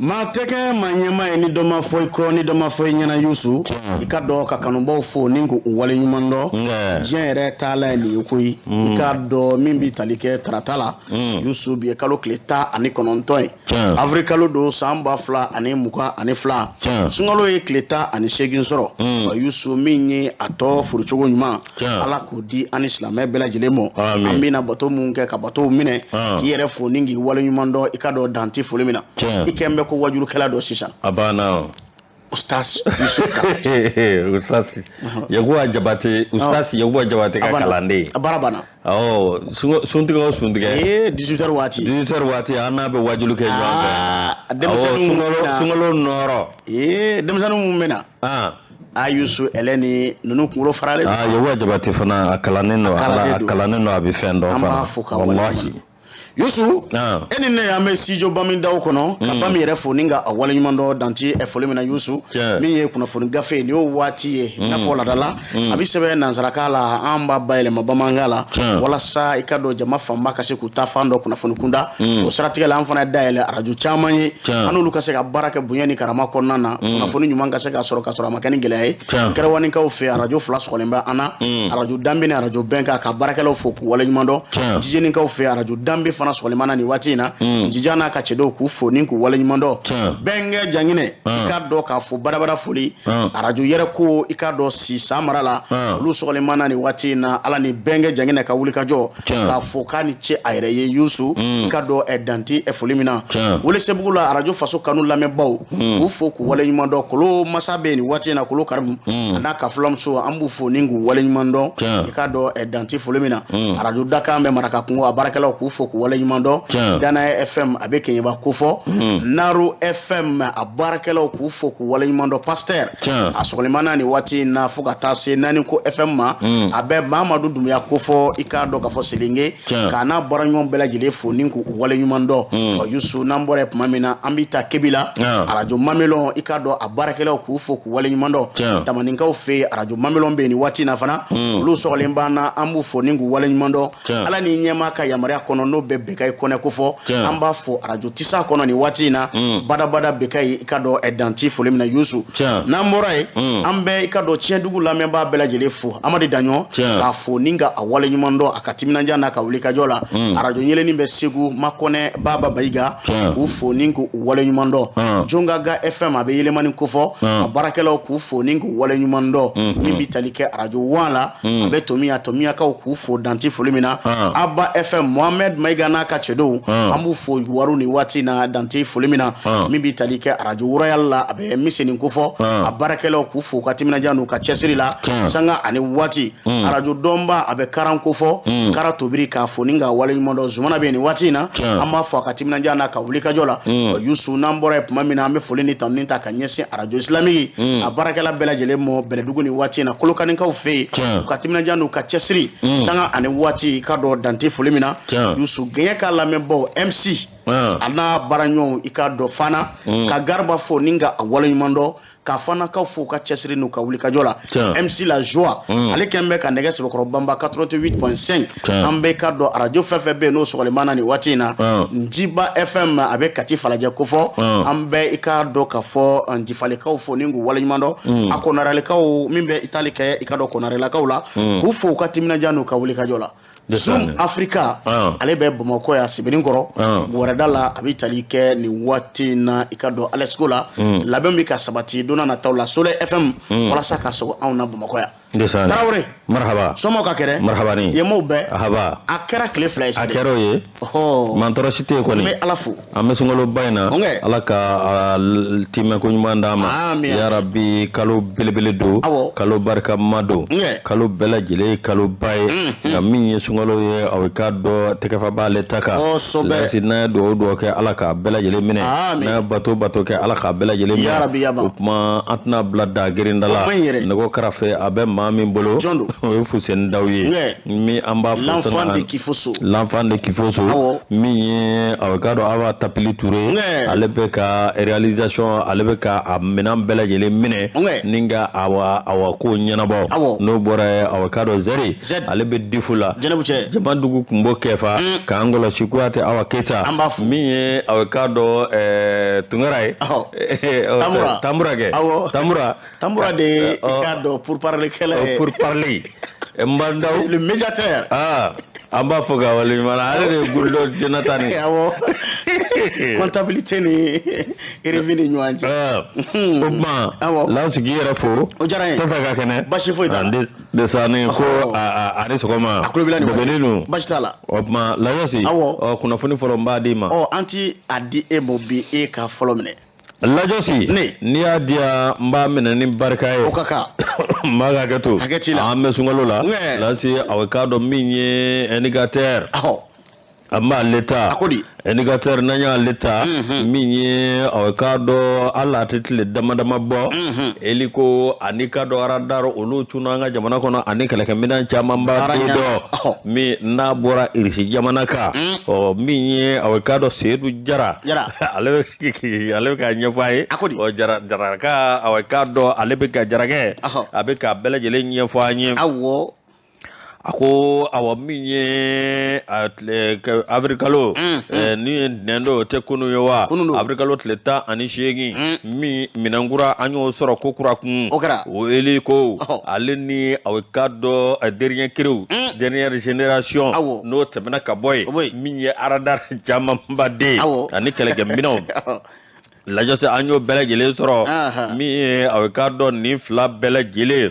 Maa tɛ kɛ maa ɲɛmaa ye ni dɔ ma fɔ i kɔ, ni dɔ ma fɔ i ɲɛna. Yusu, i ka dɔn ka kanubaw fo ni k'u waleɲuman dɔn. Diɲɛ yɛrɛ taala ye nin ye koyi. I ka dɔn min bɛ tali kɛ tarata la, Yusu, bi ye kalo tile 19 ye, avril kalo don, san 2022. Sunkalo ye tile 18 sɔrɔ. Yusu, min ye a tɔ furucogo ɲuman, Ala k'o di an ni silamɛ bɛɛ lajɛlen ma. An bɛna bato mun kɛ, ka batow minɛ. K'i yɛrɛ fo ni k'i waleɲuman dɔn, i ka dɔn danti foli min na. I kɛn bɛ ko wajulukɛla dɔ sisan. A banna. Ustaz Yusuf. Ustaz Yakuba Jabate, Ustaz Yakuba Jabate ka kalanden. A baara banna. Awɔ, suntigɛ o suntigɛ. Ee, 18 heures waati. 18 heures waati, an n'a bɛ wajulu kɛ ɲɔgɔn fɛ. Denmisɛnninw, sunkalo nɔɔrɔ. Ee, denmisɛnnin mun bɛ na? A Yusu, ɛlɛ ni ninnu kunkolo faralen. Aa, Yakuba Jabate fana, a kalannen don, a kalannen don, a bɛ fɛn dɔn fana. An b'a fo ka walahi. Yusu, e ni ne, an bɛ studio Bamidaw kɔnɔ ka Bami yɛrɛ fo ni ka a waleɲuman dɔn danti foli min na. Yusu, min ye kunnafoni gafe ye, nin y'o waati ye. I n'a fɔ laadala, a bɛ sɛbɛn nansarakan la, an b'a bayɛlɛma bamanankan la, walasa i ka dɔn jama fanba ka se k'u ta fan dɔn kunnafoni kunda. O siratigɛ la, an fana dayɛlɛ arajo caman ye, an n'olu ka se ka baara kɛ bonya ni karama kɔnɔna na, kunnafoni ɲuman ka se ka sɔrɔ ka sɔrɔ a ma kɛ ni gɛlɛya ye. Kɛrɛwanikaw fɛ, arajo fila sɔgɔlen bɛ an na, arajo Danbe ni arajo Bɛnkan, ka baarakɛlaw fo k'u waleɲuman dɔn. Jijenikaw fɛ, arajo Danbe fana sɔgɔlen b'an na nin waati in na. Jija n'a ka cɛdenw, k'u fo ni k'u waleɲuman dɔn. Bɛnkɛ Janginɛ, i k'a dɔn k'a fɔ badabada foli, arajo yɛrɛ ko, i k'a dɔn si san mara la, olu sɔgɔlen b'an na nin waati in na. Ala ni Bɛnkɛ Janginɛ ka wulikajɔ, k'a fɔ k'a ni ce a yɛrɛ ye. Yusu, i ka dɔn danti foli min na, Welesebugu la, arajo Faso Kanu lamɛnbaw, k'u fo k'u waleɲuman dɔn. Kolo masa bɛ nin waati in na, Kolo Karimu a n'a ka fulamuso, an b'u fo ni k'u waleɲuman dɔn. I ka dɔn danti foli min na, arajo Dakan bɛ Maraka kungo, a baarakɛlaw, k'u fo k'u waleɲuman dɔn. Danaya FM, a bɛ Keɲeba kofɔ. Naro FM, a baarakɛlaw, k'u fo k'u waleɲuman dɔn. Pasteur, a sɔgɔlen b'an na nin waati in na, fo ka taa se naani ko FM ma, a bɛ Mamadu Dunbuya kofɔ. I k'a dɔn k'a fɔ Selenge, k'a n'a baaraɲɔgɔn bɛɛ lajɛlen fo ni k'u waleɲuman dɔn. Ɔ Yusu, n'an bɔra yen tuma min na, an bɛ taa Kebi la, arajo Mamelɔn, i k'a dɔn a baarakɛlaw, k'u fo k'u waleɲuman dɔn. Tamaninkaw fɛ yen, arajo Mamelɔn bɛ yen nin waati in na fana, olu sɔgɔlen b'an na, an b'u fo ni k'u waleɲuman dɔn. Ala ni ɲɛmaa ka yamaruya kɔnɔ, n'o bɛ Bekayi Kɔnɛ kofɔ, an b'a fo arajo Tisa kɔnɔ nin waati in na, badabada Bekayi, i ka dɔn danti foli min na. Yusu, n'an bɔra yen, an bɛ i ka dɔn Tiɲɛdugu lamɛnbaa bɛɛ lajɛlen fo. Amadu Daɲɔ, k'a fo ni ka a waleɲuman dɔn a ka timinandiya n'a ka wulikajɔ la. Arajo Yelenni bɛ Segu, Makɔnɛ Baba Mayiga, k'u fo ni k'u waleɲuman dɔn. Jongaga FM, a bɛ Yelemani kofɔ, a baarakɛlaw, k'u fo ni k'u waleɲuman dɔn. Min bɛ tali kɛ arajo Wan la, a bɛ Tomiya, Tomiyakaw, k'u fo danti foli min na. Aba FM, Mohamed Mayiga n'a ka cɛdenw, an b'u fo waru ni waati na, danti foli min na. Min bɛ tali kɛ arajo Royal la, a bɛ Miseni kofɔ, a baarakɛlaw, k'u fo u ka timinandiya n'u ka cɛsiri la, sanga ani waati. Arajo Dɔnba, a bɛ Karan kofɔ, Kara Tobiri, k'a fo ni ka waleɲuman dɔn. Zumana bɛ nin waati in na, an b'a fo a ka timinandiya n'a ka wulikajɔ la. Yusu, n'an bɔra yen tuma min na, an bɛ foli ni tanuni ta ka ɲɛsin arajo Islamique, a baarakɛla bɛɛ lajɛlen mɔ Bɛlɛdugu nin waati in na, Kolokanikaw fɛ yen, u ka timinandiya n'u ka cɛsiri, sanga ani waati, ka dɔn dante foli min na. Yusu, gɛɲɛ ka lamɛnbaw, MC a n'a baaraɲɔgɔnw, i ka dɔn fana ka Gariba fo ni ka a waleɲuman dɔn, ka fanakaw fo u ka cɛsiri n'u ka wulikajɔ la. MC La Joie, ale kɛn bɛ ka nɛgɛ sɛbɛkɔrɔ banba 88.5. An bɛ ka dɔn arajo fɛn fɛn bɛ yen n'o sɔgɔlen b'an na nin waati in na, Njiba FM, a bɛ Kati Falajɛ kofɔ, an bɛ i ka dɔn k'a fɔ Njifalekaw fo ni k'u waleɲuman dɔn. A Konarelakaw, min bɛ Itali kɛ, i ka dɔn Konarelakaw la, k'u fo u ka timinandiya n'u ka wulikajɔ la. Zoom Africa, ale bɛ Bamakɔ yan Sebeninkɔrɔ wɛrɛda la, a bɛ tali kɛ nin waati in na, i ka dɔn Alɛsiko la, labɛn bɛ ka sabati don nataw la, Soleil FM, walasa ka sɔgɔ anw na Bamakɔ yan. Tarawele, marhaba. Somɔgɔw ka kɛnɛ? Marhaba ni. Yemaw bɛɛ? Ahaba. A kɛra tile 2 ye sa. A kɛra o ye. Mantɔrɔ si tɛ yen kɔni. An bɛ Ala fo. An bɛ sunkaloba in na. Ala ka timɛko ɲuman d'an ma. Yarabi, kalo belebele don. Kalo barikama don. Kalo bɛɛ lajɛlen ye kaloba ye. Nka min ye sunkalo ye, aw k'a dɔn tɛgɛfa b'ale ta kan. Lasi n'an ye dugawu dugawu kɛ, Ala k'a bɛɛ lajɛlen minɛ. N'an ye bato bato kɛ, Ala k'a bɛɛ lajɛlen minɛ. O tuma an tɛna bila da gerinda la. Nɛgɛ karafe a bɛ maa min bolo, Jɔn don? O ye Fuseni Daw ye. Min an b'a fo. L'enfant de Kifoso. L'enfant de Kifoso. Min ye a k'a dɔn Awa Tapili Touré, ale bɛ ka réalisation, ale bɛ ka a minɛn bɛɛ lajɛlen minɛ ni ka awa ko ɲɛnabɔ. N'o bɔra yen, awa k'a dɔn Zɛri, ale bɛ difu la. Jɛnɛbu cɛ. Jamadugu kun b'o kɛfa k'an kɔlɔsi Kuyate Awa Keyita. An b'a fo. Min ye awa k'a dɔn Tunkara ye. Tambura. Tambura kɛ. Tambura. Tambura de, i k'a dɔn pour parler kɛlɛ ye. Pour parler. Mbandaw. Le médiateur. Ah, an b'a fɔ ka waleɲuman, ale de ye Goodluck Jonathan ye. Awɔ. Comptabilité ni revue ni ɲɔgɔn cɛ. O tuma, Lawusi k'i yɛrɛ fo. O diyara n ye. Tata ka kɛnɛ. Basi foyi t'a la. Desani ko a ni sɔgɔma. A tulo b'i la nin waati. Bɛbɛnnen don. Basi t'a la. O tuma, Lajɔsi. Ɔ, kunnafoni fɔlɔ, n b'a d'i ma. Ɔ, an ti a di e ma bi, e ka fɔlɔ minɛ. Lajɔsi. Ne. N'i y'a di yan, n b'a minɛ ni barika ye. O ka kan. N b'a ka hakɛ to. Hakɛ t'i la. An bɛ sunkalo la. Lasi, a k'a dɔn min ye indicateur. An b'ale ta. A ko di? Indicateur, n'an y'ale ta, min ye a k'a dɔn hali a tɛ tile dama dama bɔ, hélico ani k'a dɔn radar, olu cunna an ka jamana kɔnɔ ani kɛlɛkɛminɛn camanba Baara don ɲɛna. dɔ min n'a bɔra Irisi jamana kan. Ɔ, min ye a k'a dɔn Seyidu Jara. Jara. Ale bɛ k'a ɲɛfɔ a ye. A ko di? Ɔ, Jara Jaraka, a k'a dɔn ale bɛ ka Jarakɛ, a bɛ k'a bɛɛ lajɛlen ɲɛfɔ an ye. A ko awa, min ye a tile avril kalo ni ye ntɛnɛn don, o tɛ kunun ye wa? Kunun don. Avril kalo tile 18, min minɛnkura an y'o sɔrɔ ko kura kun. O kɛra. O hélico, ale ni a k'a dɔn dernier cri, dernière génération, n'o tɛmɛna ka bɔ O bɔ yen, yen. min ye radar camanba den ani kɛlɛkɛminɛnw, lajɔsi, an y'o bɛɛ lajɛlen sɔrɔ. Min ye a k'a dɔn nin fila bɛɛ lajɛlen,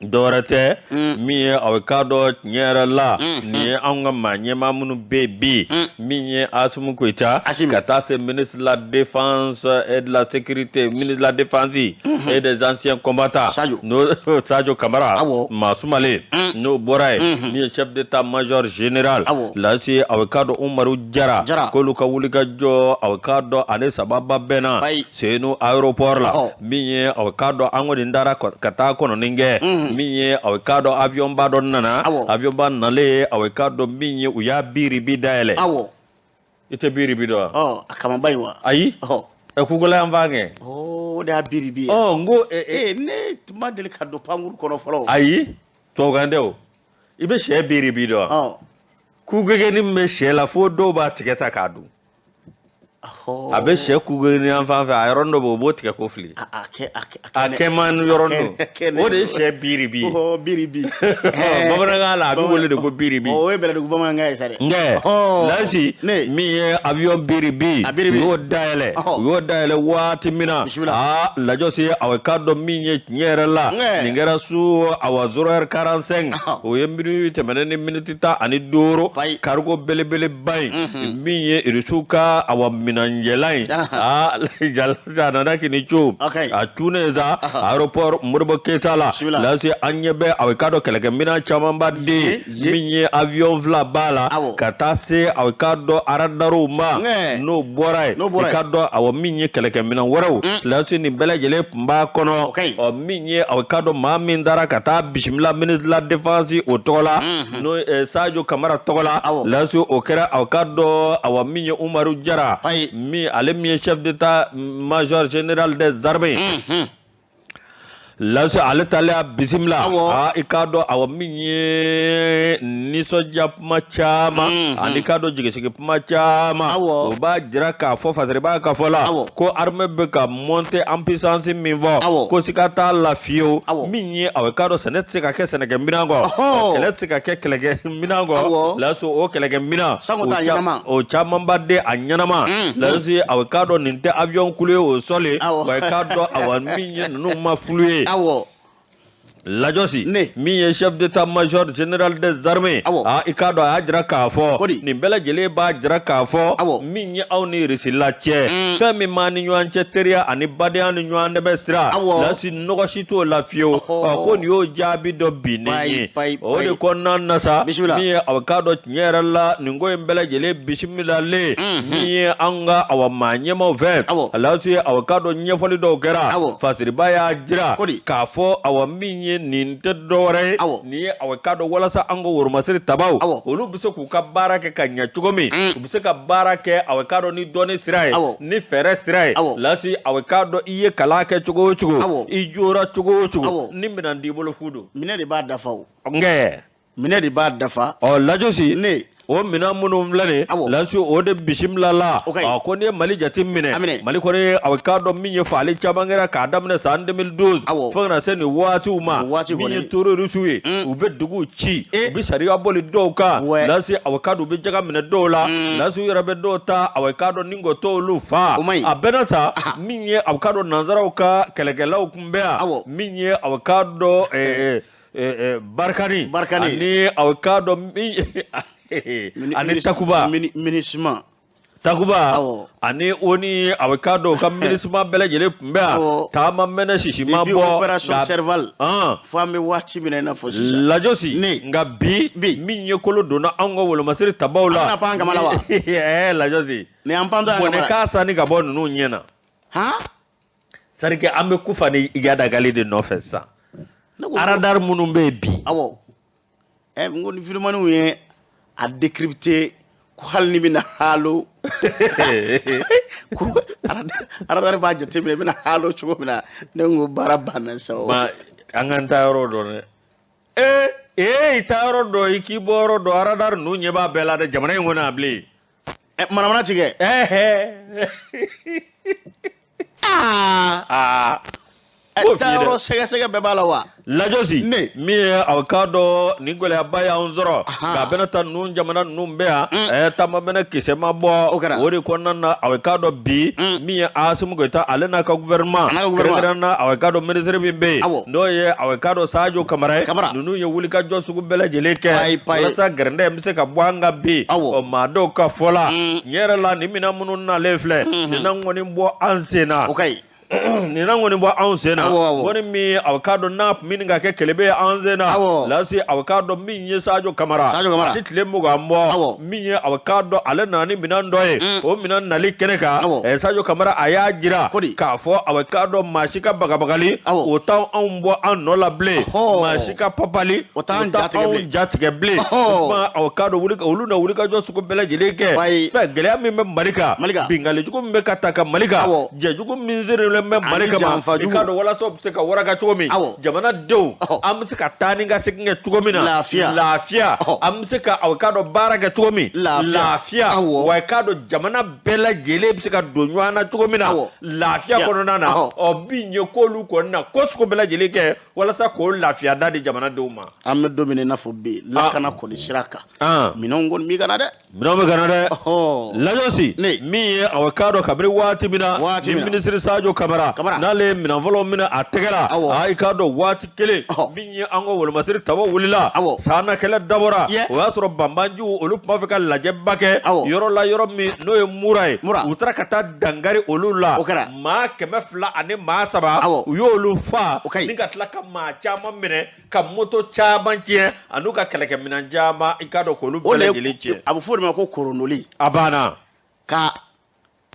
dɔwɛrɛ tɛ, min ye a k'a dɔn tiɲɛ yɛrɛ la, nin ye anw ka maa ɲɛmaa minnu bɛ yen bi, min ye Asimi Goyita, Asimi. ka taa se ministre de la Défense et de la Sécurité, ministre de la Défense et des Anciens Combattants, Sadio. N'o Sadio Kamara, maa sumalen. N'o bɔra yen, min ye chef d'état-major général, Lasi, a k'a dɔn Umaru Jara, Jara. k'olu ka wuli ka jɔ, a k'a dɔn ale sababa bɛnna Senu aéroport la. Min ye a k'a dɔn an kɔni taara ka taa kɔnɔni kɛ, min ye a k'a dɔn avion ba dɔ nana. Avion ba nalen, a k'a dɔn min ye u y'a biribi dayɛlɛ. I tɛ biribi dɔn wa? Ɔ, a kamanba in wa? Ayi. Ɛ, kukola yan fan kɛ. O de y'a biribi ye. Ɔ, n ko Ee, ne ma deli ka don pankuru kɔnɔ fɔlɔ. Ayi, tubabukan tɛ o. I bɛ sɛ biribi dɔn wa? Kugegeni min bɛ sɛ la, fo dɔw b'a tigɛ ta k'a dun. A bɛ sɛ kugegeni yan fan fɛ, a yɔrɔnin dɔ bɛ yen, o b'o tigɛ k'o fili. A a kɛ a kɛ A kɛman yɔrɔ don, o de ye sɛ biribi ye. Ɔhɔ, biribi. Bamanankan la, a bɛ wele de ko biribi. O ye Bɛlɛdugu bamanankan ye sa dɛ. Nkɛ Lasi, Ne. min ye avion biribi, A biribi. u y'o dayɛlɛ. U y'o dayɛlɛ waati min na, Bisimila. Aa, Lajɔsi, a k'a dɔn min ye tiɲɛ yɛrɛ la, nin kɛra su awa 0h45, o ye miniti tɛmɛnen ni miniti 15, cargo belebeleba in, min ye Irisiw ka awa minɛnjɛlan ye. Aa, a nana k'i ni co, a cunnen sa aéroport Modibo Keyita la. Bisimila. Lasi, an ɲɛ bɛ a k'a dɔn kɛlɛkɛminɛn camanba den, min ye avion fila b'a la, ka taa se a k'a dɔn radarw ma. N'o bɔra yen, N'o bɔra i k'a dɔn awɔ, min ye kɛlɛkɛminɛn wɛrɛw, Lasi, nin bɛɛ lajɛlen tun b'a kɔnɔ. Ɔ, min ye a k'a dɔn maa min taara ka taa bisimila ministre de la Défense o tɔgɔ la, n'o ye Sadio Kamara tɔgɔ la, Lasi, o kɛra a k'a dɔn awa, min ye Umaru Jara, min ale min ye chef d'état major général des armées. Lasi, ale taalen a bisimila, aa, i k'a dɔn awɔ, min ye nisɔndiya kuma caman ani k'a dɔn jigisigi kuma caman, o b'a jira k'a fɔ fasiriba ka fɔ la ko armée bɛ ka monter en puissance min fɔ, ko siga t'a la fiyewu. Min ye awɔ, k'a dɔn sɛnɛ tɛ se ka kɛ sɛnɛkɛminɛn kɔ, kɛlɛ tɛ se ka kɛ kɛlɛkɛminɛn kɔ. Lasi, o kɛlɛkɛminɛn Sango t'a ɲɛnama. o camanba de a ɲɛnama. Lasi, awɔ, k'a dɔn nin tɛ avion kulu ye o sɔli, wa i k'a dɔn awɔ, min ye ninnu ma fulu ye. Lajɔsi, min ye chef d'état-major général des armées, aa, i k'a dɔn a y'a jira k'a fɔ nin bɛɛ lajɛlen b'a jira k'a fɔ min ye aw ni Irisi la cɛ, fɛn min b'an ni ɲɔgɔn cɛ, teriya ani badenya ni ɲɔgɔn dɛmɛ sira, Lasi, nɔgɔ si t'o la fiyewu. Ɔ, ko nin y'o jaabi dɔ binnen ye. O de kɔnɔna na sa, min ye a k'a dɔn tiɲɛ yɛrɛ la, nin ko in bɛɛ lajɛlen bisimilalen, min ye an ka awa maa ɲɛmaaw fɛ, Lasi, a k'a dɔn ɲɛfɔli dɔw kɛra. Fasiriba y'a jira k'a fɔ awa, min ye ye nin tɛ dɔwɛrɛ ye, nin ye awa k'a dɔn walasa an ka woromasiri tabaw, olu bɛ se k'u ka baara kɛ ka ɲɛ cogo min, u bɛ se ka baara kɛ awa k'a dɔn ni dɔnni sira ye, ni fɛɛrɛ sira ye. Lasi, awa k'a dɔn i ye kalan kɛ cogo o cogo, i jora cogo o cogo, ni minɛn t'i bolo, fu don. Minɛn de b'a dafa o. Nkɛ. Minɛn de b'a dafa. Ɔ Lajosi. Ne. O minɛn minnu filɛ nin Lasi, o de bisimila la. Ko n'i ye Mali jate minɛ, Mali kɔni a k'a dɔn min ye faali caman kɛra k'a daminɛ san 2012 fo ka na se nin waatiw ma. Min ye terroristew ye, u bɛ duguw ci, u bɛ sariya boli dɔw kan. Lasi, a k'a dɔn u bɛ jaga minɛ dɔw la. Lasi, u yɛrɛ bɛ dɔw ta, a k'a dɔn ni k'o t'olu fa. A bɛɛ n'a ta, min ye a k'a dɔn nansaraw ka kɛlɛkɛlaw tun bɛ yan, min ye a k'a dɔn Barkhane, Barkhane ani a k'a dɔn min ani Takuba, MINUSMA, Takuba ani ONU, a k'a dɔn u ka MINUSMA bɛɛ lajɛlen tun bɛ yan. Taa ma mɛnɛ, sisi ma bɔ. Opération Serval, fo an bɛ waati min na i n'a fɔ sisan. Lajosi, nka bi min ye kolo donna anw ka wolomasiri tabaw la. An bɛna pan kama la wa? Lajosi, ni an pantɔ an bɔnɛ k'a sani ka bɔ ninnu ɲɛ na. Han. C'est que an bɛ Kufa ni Iyad Ag Ghali de nɔfɛ sisan. Radar minnu bɛ yen bi. Awɔ. N ko ni vidéomanw ye a décrypter ko hali ni bɛna halo ko radar b'a jateminɛ i bɛna halo cogo min na, ne ko baara banna sa o. An k'an taa yɔrɔ dɔn dɛ. Ee, i taa yɔrɔ dɔn, i k'i bɔ yɔrɔ dɔn, radar ninnu ɲɛ b'a bɛɛ la dɛ, jamana in kɔnɔ yan bilen. Manamana tigɛ. Aa. Taayɔrɔ sɛgɛsɛgɛ bɛɛ b'a la wa? Lajosi, min ye aw k'a dɔn nin gɛlɛyaba y'anw sɔrɔ nka bɛna taa ninnu jamana ninnu bɛ yan, taa ma mɛnɛ kisɛ ma bɔ. O de kɔnɔna na, aw k'a dɔn bi min ye Asimi Goyita ale n'a ka gouvernement, kɛrɛnkɛrɛnnenya na aw k'a dɔn ministre min bɛ yen, n'o ye aw k'a dɔn Sadio Kamara ye, ninnu ye wulikajɔ sugu bɛɛ lajɛlen kɛ walasa gɛrɛndɛ bɛ se ka bɔ an kan bi. Ɔ maa dɔw ka fɔ la, tiɲɛ yɛrɛ la, nin minɛn minnu nalen filɛ, nin na kɔni bɔ an sen na. Nin na kɔni bɔ anw sen na. Kɔni min aw k'a dɔn n'a tun bɛ ka kɛ kelebe ye an sen na. Lasi, aw k'a dɔn min ye Sadio Kamara, a tɛ tile 20 bɔ, min ye aw k'a dɔn ale nana ni minɛn dɔ ye. O minɛn nali kɛnɛ kan, Sadio Kamara a y'a jira k'a fɔ aw k'a dɔn maa si ka bagabagali o t'anw bɔ an nɔ la bilen, maa si ka papali o t'anw jatigɛ bilen. Aw k'a dɔn olu na wulikajɔ sugu bɛɛ lajɛlen kɛ. Fɛn gɛlɛya min bɛ Mali kan, binkanni jugu min bɛ ka ta ka Mali kan, jɛjugu min sirilen bɛ Mali kama, i k'a dɔn walasa u bɛ se ka waraka cogo min, jamanadenw an bɛ se ka taa ni ka segin kɛ cogo min na lafiya, an bɛ se ka aw k'a dɔn baara kɛ cogo min lafiya, wa i k'a dɔn jamana bɛɛ lajɛlen bɛ se ka don ɲɔgɔn na cogo min na lafiya kɔnɔna na. Ɔ min ye k'olu kɔni na ko sugu bɛɛ lajɛlen kɛ walasa k'o lafiya da di jamanadenw ma. An bɛ don min na i n'a fɔ bi, lakana kɔni sira kan, minɛnw kɔni b'i ka na dɛ. Minɛnw bɛ ka na dɛ. Lajosi, min ye aw k'a dɔn kabini waati min na ni minisiri Sadio Kamara n'ale ye minɛn fɔlɔ minɛ a tɛgɛ la, i k'a dɔn waati kelen min ye an ka wolomasiri tabaw wulila, sannakɛlɛ dabɔra. O y'a sɔrɔ banbanciw olu tun b'a fɛ ka lajɛba kɛ yɔrɔ la, yɔrɔ min n'o ye Mura ye. U taara ka taa dankari olu la, maa 203, u y'olu fa ni ka tila ka maa caman minɛ, ka moto caman tiɲɛ an'u ka kɛlɛkɛminɛn caman, i k'a dɔn k'olu bɛɛ lajɛlen tiɲɛ. A bɛ fɔ o de ma ko koronoli. A banna. Ka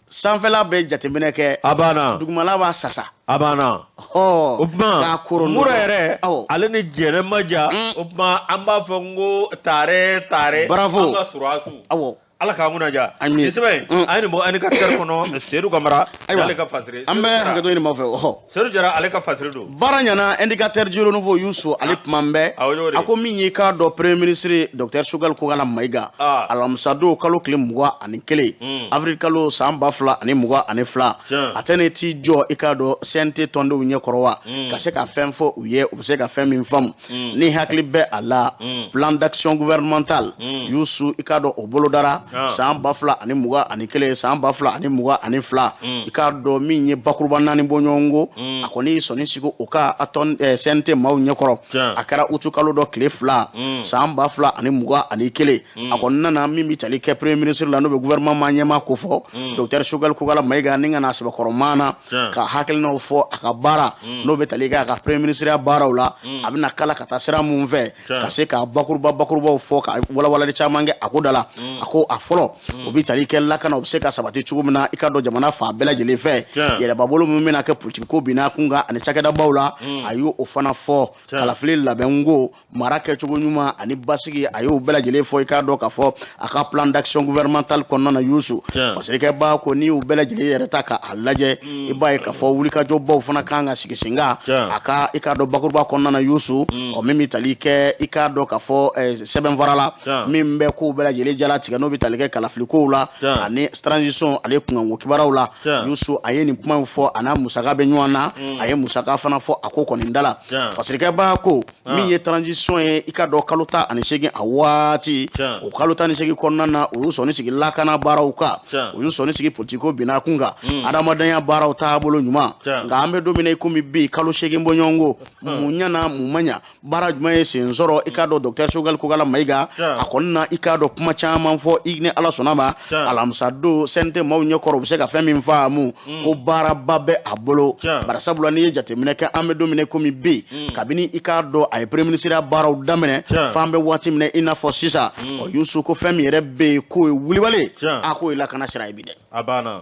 sanfɛla bɛ jateminɛ kɛ. A banna. Dugumala b'a sasa. A banna. O tuma Mura yɛrɛ, ale ni Jɛnɛ ma ja. O tuma an b'a fɔ n ko tare tare. Bravo. An ka sɔrɔdasiw. Ala k'an kunna diya. Amin. Sɛbɛn an ye nin bɔ Indicateur kɔnɔ, Seydou Kamara ale ka fasiri. An bɛ hakɛto ɲini maaw fɛ. Seydou Jara ale ka fasiri don. Baara ɲɛna, Indicateur du Renouveau y'u so ale kuma bɛɛ. A ko min y'i k'a dɔn premier ministre docteur Choguel Kokalla Maïga, alamisadon kalo tile 21 avril kalo san 2022, a tɛ ne t'i jɔ i k'a dɔn CNT tɔndenw ɲɛkɔrɔ wa ka se ka fɛn fɔ u ye, u bɛ se ka fɛn min faamu. Ni hakili bɛ a la, plan d'action gouvernemental Yusu, i k'a dɔn o bolodara san 2021, san 2022, i k'a dɔn min ye bakuruba naani bɔ ɲɔgɔn ko, a kɔni y'i sɔnni sigi o ka a tɔn CNT maaw ɲɛkɔrɔ. A kɛra utu kalo dɔ tile 2 san 2021. A kɔni nana min bɛ tali kɛ premier ministre la, n'o bɛ gouvernement maa ɲɛmaa ko fɔ, docteur Choguel Kokalla Maïga, ni ka na sɛbɛkɔrɔ maana ka hakilinaw fɔ a ka baara, n'o bɛ tali kɛ a ka premier ministre baaraw la, a bɛna kala ka taa sira mun fɛ, ka se ka bakuruba bakurubaw fɔ, ka walawalali caman kɛ a ko da la. A ko a a fɔlɔ o bɛ tali kɛ lakana, o bɛ se ka sabati cogo min na, i k'a dɔn, jamana fan bɛɛ lajɛlen fɛ, yɛrɛbabolo min bɛna kɛ politiki ko binna kun kan ani cakɛdabaw la, a y'o fana fɔ. Kalafili labɛnko, mara kɛcogo ɲuman ani basigi, a y'o bɛɛ lajɛlen fɔ, i k'a dɔn k'a fɔ a ka plan d'action gouvernemental kɔnɔna na. Yusu, fasirikɛba ko n'i y'u bɛɛ lajɛlen yɛrɛ ta k'a lajɛ, i b'a ye k'a fɔ wulikajɔbaw fana kan ka sigi sen kan a ka, i k'a dɔn, bakuruba kɔnɔna na. Yusu, ɔ min bɛ tali kɛ, i k'a dɔn k'a fɔ sɛbɛnfara la min bɛ kow bɛɛ lajɛlen jalatigɛ, n'o bɛ tali kɛ kalafili kow la ani transition ale kunkanko kibaruyaw la, Yusu, a ye nin kuma in fɔ, a n'a musaka bɛ ɲɔgɔn na. A ye musaka fana fɔ a ko kɔni da la. Fasirikɛba ko min ye transition ye, i k'a dɔn, kalo 18 a waati, o kalo 18 kɔnɔna na, u y'u sɔnni sigi lakana baaraw kan, u y'u sɔnni sigi politiko binna kun kan, adamadenya baaraw taabolo ɲuman. Nka an bɛ don min na i komi bi, kalo 8 bɔɲɔgɔnko, mun ɲɛna, mun ma ɲa, baara jumɛn ye sen sɔrɔ? I k'a dɔn, docteur Choguel Kokalla Maïga, a kɔni na, i k'a dɔn, kuma caman fɔ. I ni Ala sɔnna ma, alamisa don CNT maaw ɲɛkɔrɔ, u bɛ se ka fɛn min faamu ko baaraba bɛ a bolo. Bari sabula n'i ye jateminɛ kɛ, an bɛ don min na komi bi, kabini, i k'a dɔn, a ye premier ministre baaraw daminɛ f'an bɛ waati min na i n'a fɔ sisan, ɔ Yusu, ko fɛn min yɛrɛ bɛ yen k'o ye wulibali, a k'o ye lakana sira ye bi dɛ. A banna.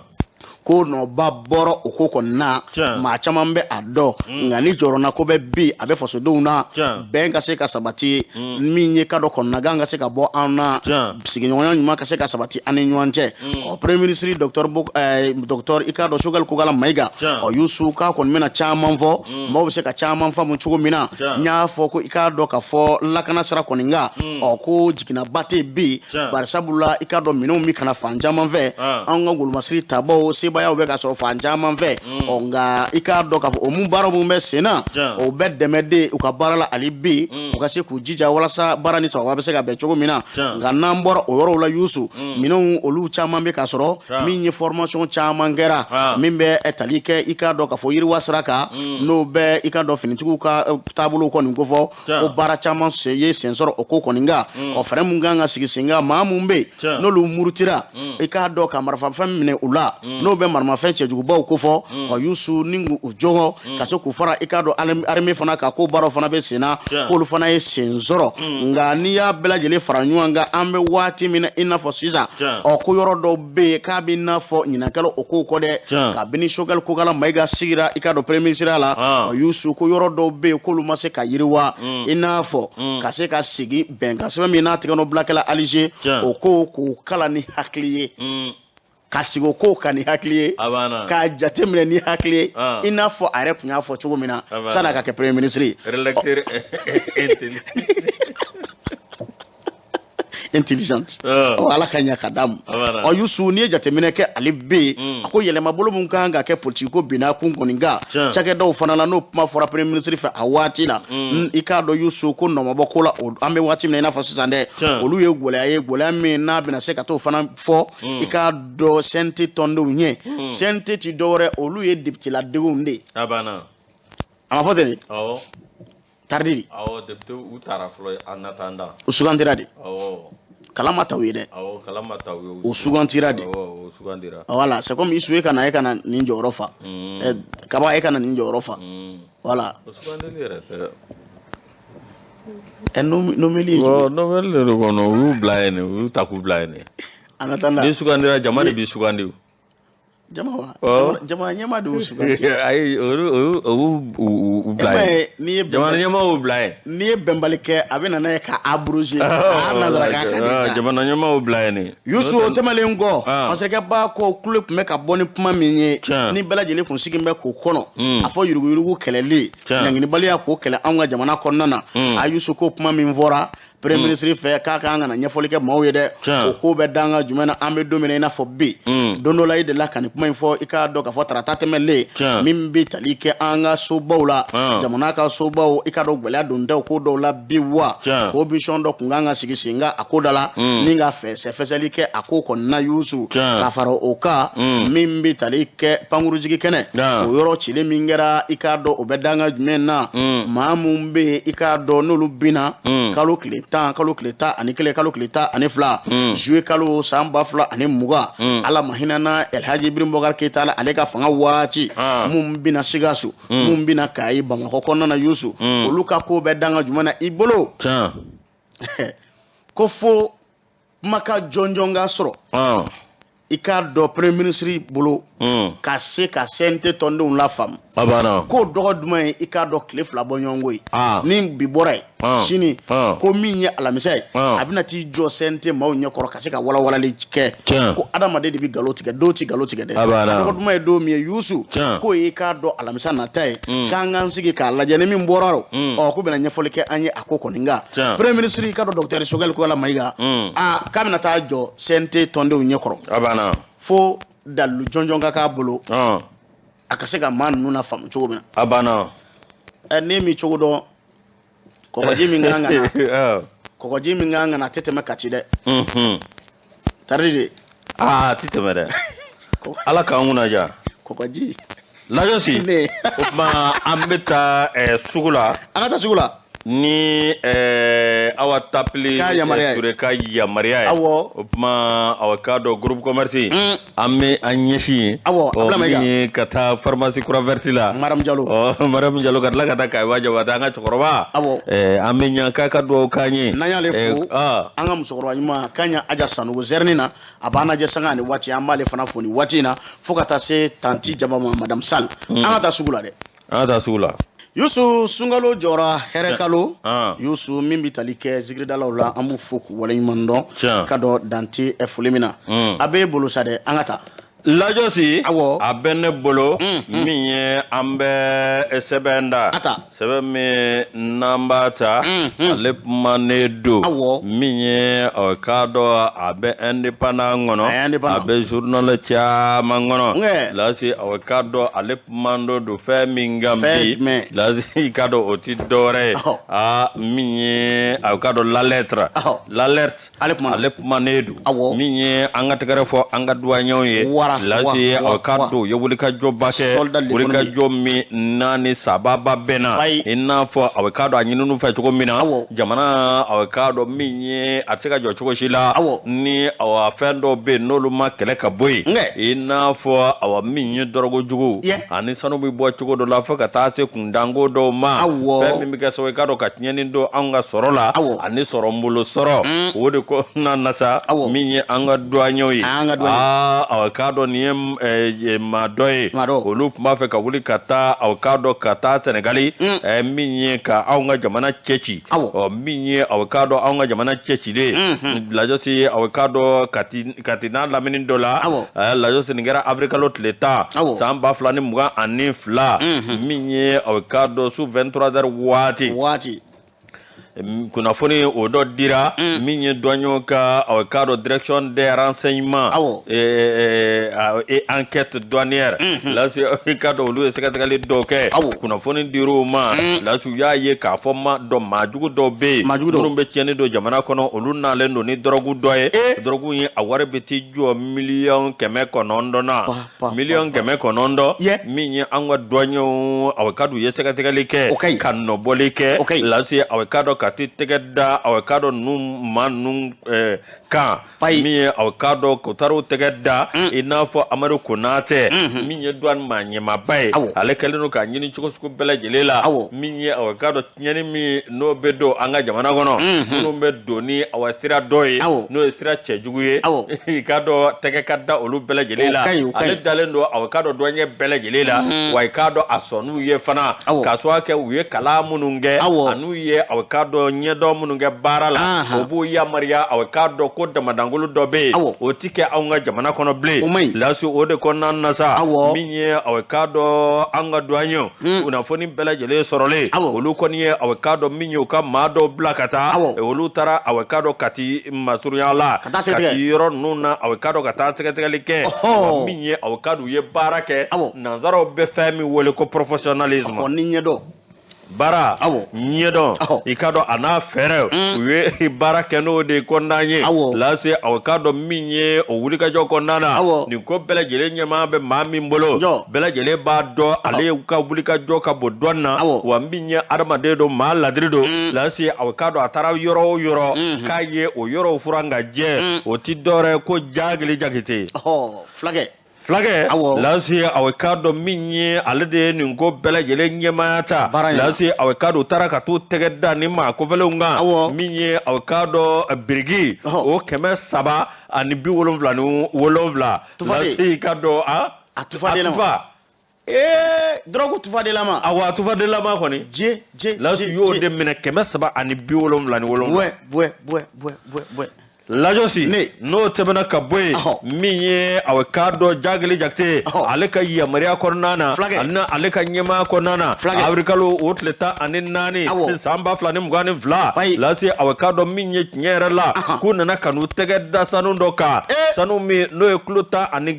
Ko nɔba bɔra o ko kɔni na, maa caman bɛ a dɔn. Nka ni jɔrɔna ko bɛ bi, a bɛ fasodenw na, bɛn ka se ka sabati, min ye ka dɔ kɔnɔnagan ka se ka bɔ an na, sigiɲɔgɔnya ɲuman ka se ka sabati an ni ɲɔgɔn cɛ. Ɔ premier ministre docteur docteur, i k'a dɔn, Choguel Kokalla Maïga, ɔ Yusu, k'a kɔni bɛna caman fɔ, maaw bɛ se ka caman faamu cogo min na. N y'a fɔ ko i k'a dɔn k'a fɔ lakana sira kɔni kan, ɔ ko jiginnaba tɛ bi. Bari sabula, i k'a dɔn, minɛnw bɛ ka na fan caman fɛ, an ka golomasiri tabaw sebayaw bɛ ka sɔrɔ fan caman fɛ. Ɔ nka i k'a dɔn k'a fɔ o mun baara mun bɛ sen na, o bɛ dɛmɛ de u ka baara la hali bi, u ka se k'u jija walasa baara ni sababa bɛ se ka bɛn cogo min na. Nka n'an bɔra o yɔrɔw la, Yusu, minɛnw olu caman bɛ ka sɔrɔ, min ye formation caman kɛra, min bɛ tali kɛ, i k'a dɔn k'a fɔ yiriwa sira kan, n'o bɛ, i k'a dɔn, finitigiw ka taabolow kɔni kofɔ, ko baara caman ye sen sɔrɔ o ko kɔni kan. Ɔ fɛɛrɛ mun kan ka sigi sen kan, maa mun bɛ yen n'olu murutira, i k'a dɔn, ka marifafɛn minɛ u la, n'o bɛ maramafɛn cɛjugubaw kofɔ, ɔ Yusu, ni k'u jɔngɔ ka se k'u fara, i k'a dɔn, armée fana kan, ko baaraw fana bɛ sen na, k'olu fana ye sen sɔrɔ. Nka n'i y'a bɛɛ lajɛlen fara ɲɔgɔn kan, an bɛ waati min na i n'a fɔ sisan, ɔ ko yɔrɔ dɔw bɛ yen k'a bɛ i n'a fɔ ɲinakɛla o kow kɔ dɛ. Kabini Choguel Kokalla Maïga sigira, i k'a dɔn, premier ministre la, ɔ Yusu, ko yɔrɔ dɔw bɛ yen k'olu ma se ka yiriwa, i n'a fɔ ka se ka sigi bɛnkan sɛbɛn min n'a tigɛ nɔ bilakɛla Alger, o ko k'o kalan ni hakili ye, ka sigi o kow kan ni hakili ye, k'a jateminɛ ni hakili ye, i n'a fɔ a yɛrɛ tun y'a fɔ cogo min na san'a ka kɛ premier ministre ye. Relecteur Intelligente. Ɔ Ala ka ɲa ka d'a ma. Ɔ Yusu, n'i ye jateminɛ kɛ ale bɛ yen, a ko yɛlɛmabolo mun kan ka kɛ politiki ko binna kun kɔni kan, cakɛdaw fana la, n'o kuma fɔra premier ministre fɛ a waati la, i k'a dɔn, Yusu, ko nɔmabɔ ko la, an bɛ waati min na i n'a fɔ sisan dɛ, olu ye gɛlɛya ye, gɛlɛya min n'a bɛna se ka t'o fana fɔ, i k'a dɔn, CNT tɔndenw ɲɛ. CNT ti dɔwɛrɛ, olu ye député ladenw de ye. A banna. A ma fɔ ten de? Tardi de. Awɔ, député u taara fɔlɔ en attendant. U sugandira de. Awɔ. Kalan ma ta u ye dɛ. Awɔ, kalan ma ta u ye. U sugandira de. Awɔ, u sugandira. Voilà, c'est comme Isu, e ka na, e ka na nin jɔyɔrɔ fa. Kaba, e ka na nin jɔyɔrɔ fa. Voilà. O sugandili yɛrɛ tɛ. Ɛ nommeli ye. Bon, nommeli de don kɔnɔ, u y'u bila yen de, u y'u ta k'u bila yen de. En attendant. N'i sugandira, jama de b'i sugandi. Jama wa? Jama ɲɛmaa de y'u sugandi. Ayi, olu u bila yen. N'i ye jamana ɲɛmaa y'u bila yen. N'i ye bɛnbali kɛ, a bɛ na n'a ye ka abroger. A nanzarakan ka di sa. Jamana ɲɛmaa y'u bila yen de. Yusu, o tɛmɛnen kɔ, masakɛba ko kule tun bɛ ka bɔ ni kuma min ye, ni bɛɛ lajɛlen kun sigi bɛ k'o kɔnɔ, a fɔ yuruguyurugu kɛlɛli, ɲanginibaliya k'o kɛlɛ anw ka jamana kɔnɔna na. A Yusu, ko kuma min fɔra premier ministre fɛ k'a kan ka na ɲɛfɔli kɛ maaw ye dɛ, o ko bɛ danga jumɛn na? An bɛ don min na i n'a fɔ bi, don dɔ la i delila ka nin kuma in fɔ, i k'a dɔn k'a fɔ tarata tɛmɛlen, min bɛ tali kɛ an ka sobaw la, jamana ka sobaw, i k'a dɔn, gɛlɛya don tɛ ko dɔw la bi wa, commission dɔ kun kan ka sigi sen kan a ko da la, ni ka fɛsɛfɛsɛli kɛ a ko kɔni na. Yusu, ka fara o kan, min bɛ tali kɛ pankurujigi kɛnɛ, o yɔrɔ cilen min kɛra, i k'a dɔn, o bɛ danga jumɛn na? Maa mun bɛ yen, i k'a dɔn, n'olu binna kalo tile 10, kalo tile 11, kalo tile 12 juillet kalo san 2020, Ala ma hinɛna Elhaji Ibrahim Boubacar Keita la, ale ka fanga waati, mun bina Sikaso, mun bina Kayi, Bamakɔ kɔnɔna na, Yusu, olu ka ko bɛ danga jumɛn na i bolo? Ko fo Kumakan jɔnjɔn ka sɔrɔ i k'a dɔn premier ministre bolo ka se ka CNT tɔndenw lafaamu. A banna. K'o dɔgɔ duman ye, i k'a dɔn, tile 2 bɔ ɲɔgɔnko ye. Ni bi bɔra yen, sini, ko min ye alamisa ye, a bɛna t'i jɔ CNT maaw ɲɛkɔrɔ ka se ka walawalali kɛ. Ko adamaden de bɛ nkalon tigɛ, dɔw tɛ nkalon tigɛ dɛ. A banna. Dɔgɔ duman ye don min ye, Yusu, k'o ye, i k'a dɔn, alamisa nata ye, k'an k'an sigi k'a lajɛ ni min bɔra o, ɔ, k'u bɛna ɲɛfɔli kɛ an ye a ko kɔni kan. Premier ministre, i k'a dɔn, docteur Choguel Kokalla Maïga, aa, k'a bɛna taa jɔ CNT tɔndenw ɲɛkɔrɔ. A banna. Fo dalilu jɔnjɔn ka k'a bolo, a ka se ka maa ninnu lafaamu cogo min na. A banna. Ɛ, ne m'i cogo dɔn, kɔgɔji min kan ka na, kɔgɔji min kan ka na, a tɛ tɛmɛ Kati dɛ. Tari de. Aa, a tɛ tɛmɛ dɛ, Ala k'an kunna diya. Kɔgɔji. Lajɔsi, o tuma an bɛ taa sugu la. An ka taa sugu la. Ni Awa Tapili Ture ka yamaruya ye. O tuma awa k'a dɔn, groupe commerce, an bɛ an ɲɛsin yen. Awɔ. Min ye ka taa pharmacie Croix Verte la. Mariam Jalo. Ɔ, Mariam Jalo, ka tila ka taa Kayiba Jabate, an ka cɛkɔrɔba. An bɛ ɲa k'a ka dugawu k'an ye. N'an y'ale fo, an ka musokɔrɔba ɲuman Kaɲa Aja Sanogo zɛrɛni na, a b'an lajɛ sanga ni waati, an b'ale fana fo ni waati in na, fo ka taa se tanti Jaba ma, madame Sall. An ka taa sugu la dɛ. An ka taa sugu la. Yusu, sunkalo jɔra, hɛrɛ kalo, Yusu, min bɛ tali kɛ zikiridalaw la, an b'u fo k'u waleɲuman dɔn, ka dɔn dante foli min na. A b'e bolo sa dɛ, an ka taa. Lajɔsi, a bɛ ne bolo. Min ye an bɛ sɛbɛn da, sɛbɛn min n'an b'a ta, ale kuma ne don. Min ye k'a dɔn, a bɛ Indépendant kɔnɔ, a bɛ journal caman kɔnɔ. Lasi, a k'a dɔn, ale kuma dɔ don fɛn min kan bi, lasi, k'a dɔn, o ti dɔwɛrɛ ye, aa, min ye a k'a dɔn, la lettre, l'alerte. Ale kuma. Ale kumanen don. Min ye an ka tɛgɛrɛ fɔ an ka douaniers ye, lasi, a k'a dɔn, u ye wulikajɔba kɛ, wulikajɔ min n'a ni sababa bɛnna, i n'a fɔ a k'a dɔn, a ɲininu fɛ cogo min na, jamana, a k'a dɔn, min ye a tɛ se ka jɔ cogo si la ni awa fɛn dɔw bɛ yen n'olu ma kɛlɛ ka bɔ yen, i n'a fɔ awa min ye dɔrɔgu jugu ani sanu bɛ bɔ cogo dɔ la, fo ka taa se kundanko dɔw ma, fɛn min bɛ kɛ sababu ye k'a dɔn ka tiɲɛni don anw ka sɔrɔ la ani sɔrɔ n bolo sɔrɔ. O de kɔnɔna na sa, min ye an ka douaniers ye, aa, aw k'a dɔn, nin ye maa dɔ ye, olu tun b'a fɛ ka wuli ka taa, aw k'a dɔn, ka taa Sɛnɛgali, min ye ka anw ka jamana cɛ ci. Ɔ, min ye aw k'a dɔn, anw ka jamana cɛ cilen, Lajɔsi, aw k'a dɔn, Kati n'a lamini dɔ la, Lajɔsi, nin kɛra avril kalo tile 10, san 2022, min ye aw k'a dɔn, su 23 heures waati, kunnafoni o dɔ dira min ye douaniers ka, aw k'a dɔn, direction des renseignements et enquête douanière. Lasi, i k'a dɔn, olu ye sɛgɛsɛgɛli dɔw kɛ, kunnafoni dir'u ma. Lasi, u y'a ye k'a fɔ ma dɔn, maajugu dɔw bɛ yen minnu bɛ tiɲɛni don jamana kɔnɔ, olu nalen don ni dɔrɔgu dɔ ye. Dɔrɔgu in, a wari bɛ t'i jɔ 900 miliyɔn na, 900 miliyɔn. Min ye an ka douaniers, aw k'a dɔn, u ye sɛgɛsɛgɛli kɛ ka nɔbɔli kɛ. Lasi, aw k'a dɔn, ka t'i tɛgɛ da, aw k'a dɔn, ninnu maa ninnu kan, min ye aw k'a dɔn, k'u taara u tɛgɛ da, i n'a fɔ Amadu Konatɛ, min ye douane maa ɲɛmaaba ye. Ale kɛlen don k'a ɲini cogo sugu bɛɛ lajɛlen la, min ye aw k'a dɔn, tiɲɛni min n'o bɛ don an ka jamana kɔnɔ, minnu bɛ don ni awa sira dɔ ye, n'o ye sira cɛjugu ye, i k'a dɔn, tɛgɛ ka da olu bɛɛ lajɛlen la. Ale dalen don, aw k'a dɔn, douanier bɛɛ lajɛlen la, wa i k'a dɔn, a sɔnn'u ye fana, k'a sababu kɛ u ye kalan minnu kɛ an'u ye, aw k'a dɔn, ɲɛdɔn minnu kɛ baara la, o b'u yamaruya, aw k'a dɔn, ko damadankolo dɔ bɛ yen, o ti kɛ anw ka jamana kɔnɔ bilen. Lasi, o de kɔnɔna na sa, min ye aw k'a dɔn, an ka douaniers, kunnafoni bɛɛ lajɛlen sɔrɔlen, olu kɔni ye, aw k'a dɔn, min ye u ka maa dɔw bila ka taa, olu taara, aw k'a dɔn, Kati masurunya la, Kati yɔrɔ ninnu na, aw k'a dɔn, ka taa sɛgɛsɛgɛli kɛ. Min ye aw k'a dɔn, u ye baara kɛ, nanzaraw bɛ fɛn min wele ko professionnalisme. Ni ɲɛdɔn. Baara ɲɛdɔn, i k'a dɔn, a n'a fɛɛrɛ, u ye baara kɛ n'o de kɔnɔna ye. Lase, aw k'a dɔn, min ye o wulikajɔ kɔnɔna na, nin ko bɛɛ lajɛlen ɲɛmaa bɛ maa min bolo, bɛɛ lajɛlen b'a dɔn, ale ka wulikajɔ ka bon dɔn na, wa min ye adamaden don, maa ladiri don. Lase, aw k'a dɔn, a taara yɔrɔ o yɔrɔ k'a ye o yɔrɔw furan ka jɛ, o ti dɔwɛrɛ ko Jagili Jakite. Fulakɛ. Fulakɛ Lasi aw k'a dɔn min ye ale de ye nin ko bɛɛ lajɛlen ɲɛmaaya ta Lasi aw k'a dɔn u taara ka t'u tɛgɛ da ni maa kofɔlenw kan min ye aw k'a dɔn biriki o 377 Lasi k'a dɔn a tufa ee dɔrɔgu tufadenlama. Awɔ, a tufadenlama kɔni. Je je. Lasi y'o de minɛ 377. Buwɛ buwɛ buwɛ buwɛ buwɛ buwɛ. Lajɔsi n'o tɛmɛna ka bɔ yen, min ye aw k'a dɔn Jagili Jakite ale ka yamaruya kɔnɔna na ani ale ka ɲɛmaaya kɔnɔna na, awirikalo o tile 14 san 2022, Lasi aw k'a dɔn min ye tiɲɛ yɛrɛ la k'u nana ka n'u tɛgɛ da sanu dɔ kan, sanu min n'o ye kilo 11 ani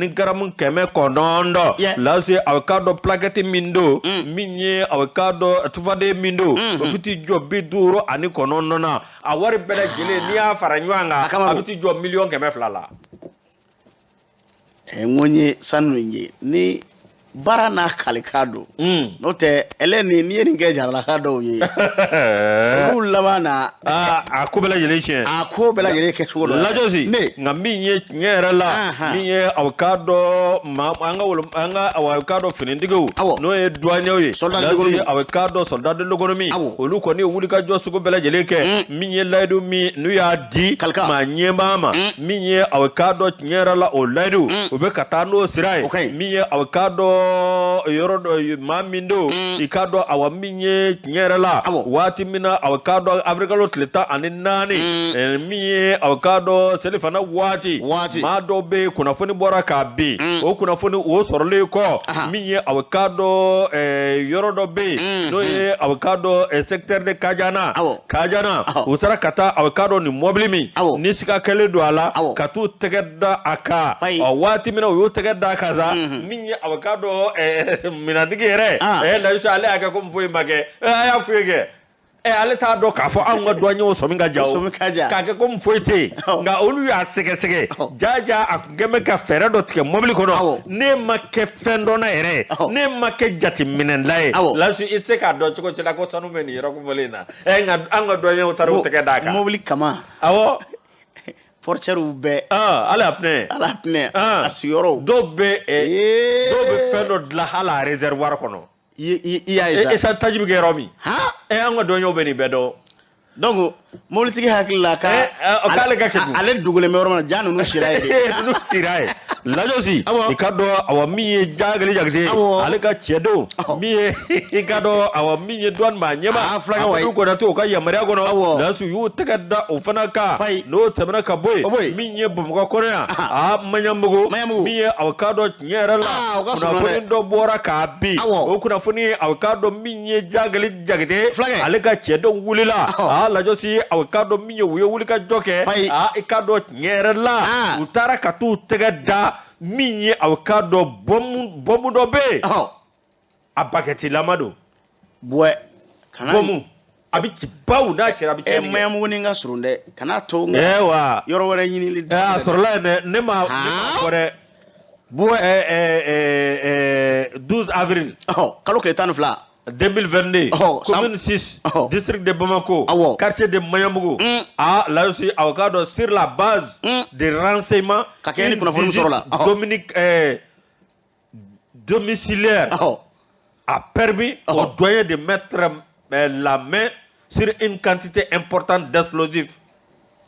garamu 900. Lasi aw k'a dɔn plakɛti min don, min ye aw k'a dɔn tufaden min don, o bɛ t'i jɔ 59 na. A wari bɛɛ lajɛlen, n'i y'a fara ɲɔgɔn kan, a bɛ t'i jɔ miliyɔn 200 la. N ko n ye sanu in ye ni baara n'a kalikan don, n'o tɛ ɛlɛ ni n'i ye nin kɛ jaralaka dɔw ye, olu laban na a ko bɛɛ lajɛlen tiɲɛ. A ko bɛɛ lajɛlen kɛ cogo dɔ la. Lajɔsi, nka min ye tiɲɛ yɛrɛ la, min ye aw k'a dɔn ma an ka wolo an ka aw k'a dɔn finitigiw, n'o ye douaniers ye, soldat aw k'a dɔn soldat de l'économie, olu kɔni ye wulikajɔ sugu bɛɛ lajɛlen kɛ. Min ye layidu min n'u y'a di maa ɲɛmaa ma, min ye aw k'a dɔn tiɲɛ yɛrɛ la, o layidu u bɛ ka taa n'o sira ye. Min ye aw k'a dɔn yɔrɔ dɔ maa min don, i k'a dɔn awa min ye tiɲɛ yɛrɛ la, waati min na aw k'a dɔn awirikalo tile 14, min ye aw k'a dɔn selifana waati, maa dɔw bɛ yen kunnafoni bɔra k'a bin, o kunnafoni o sɔrɔlen kɔ, min ye aw k'a dɔn yɔrɔ dɔ bɛ yen n'o ye aw k'a dɔn secteur de Kajana, Kajana, u taara ka taa aw k'a dɔn nin mɔbili min ni siga kɛlen don a la, ka t'u tɛgɛ da a kan. Ɔ waati min na u y'u tɛgɛ da a kan sa, min ye aw k'a dɔn minɛntigi yɛrɛ, layisu ale y'a kɛ komi foyi ma kɛ. A y'a foyi kɛ, ale t'a dɔn k'a fɔ anw ka douaniers sɔmi ka ja, o k'a kɛ komi foyi tɛ yen. Nka olu y'a sɛgɛsɛgɛ jaja, a tun kɛn bɛ ka fɛɛrɛ dɔ tigɛ mɔbili kɔnɔ. Ne ma kɛ fɛn dɔnna yɛrɛ, ne ma kɛ jateminɛla ye, layisu i tɛ se k'a dɔn cogo si la ko sanu bɛ nin yɔrɔ kofɔlen in na. Nka an ka douaniers taara u tɛgɛ d'a kan mɔbili kama. Awɔ. Portière bɛɛ. Ala y'a pinɛ. Ala y'a pinɛ. A sigiyɔrɔw. Dɔw bɛ fɛn dɔ dilan hali a réservoir kɔnɔ. I y'a ye sa. Essence taji bɛ kɛ yɔrɔ min. An ka douaniers bɛ nin bɛɛ dɔn. Donc mobilitigi hakili la ka k'ale ka kɛ ale dogolen bɛ yɔrɔ min na, ja ninnu sira ye de. Ninnu sira ye. Lajɔsi, i ka dɔn awa min ye Jagili Jakite, ale ka cɛdenw, min ye i ka dɔn awa min ye douane maa ɲɛmaa Amadu Konate, o ka yamaruya kɔnɔ, Lasi y'u tɛgɛ da o fana kan. N'o tɛmɛna ka bɔ yen, min ye Bamakɔ kɔnɔ yan, a Maɲanbugu, min ye aw k'a dɔn tiɲɛ yɛrɛ la, kunnafoni dɔ bɔra k'a bin. O kunnafoni, aw k'a dɔn min ye Jagili Jakite, ale ka cɛdenw wulila. A Lajɔsi, aw k'a dɔn min ye u ye wulikajɔ kɛ. A i k'a dɔn tiɲɛ yɛrɛ la, u taara ka t'u tɛgɛ da min ye aw k'a dɔn bɔnbu dɔ bɛ yen, a bakɛtilama don. Buwɛ. Bɔnbu a bɛ ci baw n'a cɛra a bɛ tiɲɛni kɛ. Maɲanbugu ni ka surun dɛ, kana to. Wa yɔrɔ wɛrɛ ɲinili. A sɔrɔla yen dɛ, ne ma fɔ dɛ. Buwɛ. 12 avril. Kalo tile 12. 2022, commune 6, district de Bamako, quartier de Magnambougou. Ah, là aussi, aw sur la base des renseignements, une visite Dominique domiciliaire a permis aux douaniers de mettre la main sur une quantité importante d'explosifs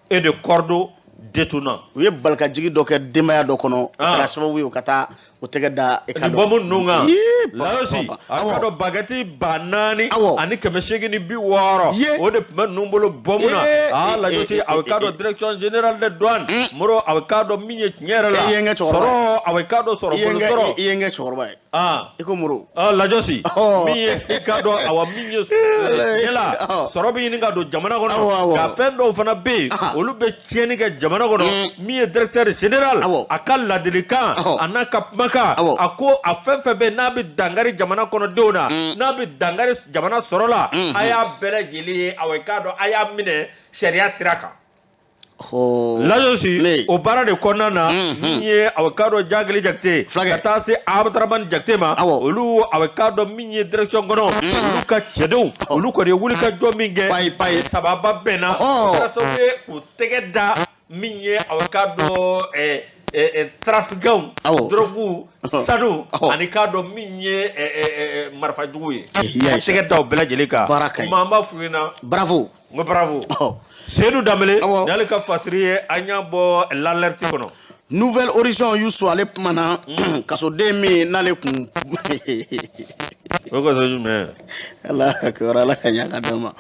et de cordeaux détonnants. U ye balikajigi dɔ kɛ denbaya dɔ kɔnɔ, o kɛra sababu ye u ka taa o tɛgɛ da e ka dɔn. Nin bɔnbu ninnu kan, Lalosi, a ka dɔn bagɛti 4860, o de tun bɛ ninnu bolo bɔnbu na. Aa Lalosi, a ka dɔn direction générale des douanes, Moro, a ka dɔn min ye tiɲɛ yɛrɛ la. Sɔrɔ, a ka dɔn sɔrɔ bolo sɔrɔ. I ye n kɛ cɛkɔrɔba ye. I ko Moro. Lajɔsi, min ye i ka dɔn awa min ye tiɲɛ la, sɔrɔ bɛ ɲini ka don jamana kɔnɔ, nka fɛn dɔw fana bɛ yen, olu bɛ tiɲɛni kɛ jamana kɔnɔ. Min ye directeur général, a ka ladilikan a n'a ka kumakan, a ko a fɛn fɛn bɛ n'a bɛ dankari jamana kɔnɔdenw na, n'a bɛ dankari jamana sɔrɔ la, a y'a bɛɛ lajɛlen ye, awa i k'a dɔn a y'a minɛ sariya sira kan. Lajɔsi, o baara de kɔnɔna na, min ye aw k'a dɔn Jagili Jakite ka taa se Abdramani Jakite ma, olu aw k'a dɔn min ye direction kɔnɔ, olu ka cɛdenw, olu kɔni ye wulikajɔ min kɛ, sababa bɛnna, o kɛra sababu ye k'u tɛgɛ da min ye aw k'a dɔn trafiquants, drogue, sanu ani k'a dɔn min ye marifa jugu ye, tɛgɛ da o bɛɛ lajɛlen kan. Kuma an b'a f'u ɲɛna. Bravo. N ko bravo. Seydou Danbele, n'ale ka fasiri ye, an y'a bɔ L'Alerte kɔnɔ. Nouvel Horizon, Youssou, ale kumana kasoden min n'ale kun O kaso jumɛn? Ala kɛra, Ala ka ɲa ka d'an ma.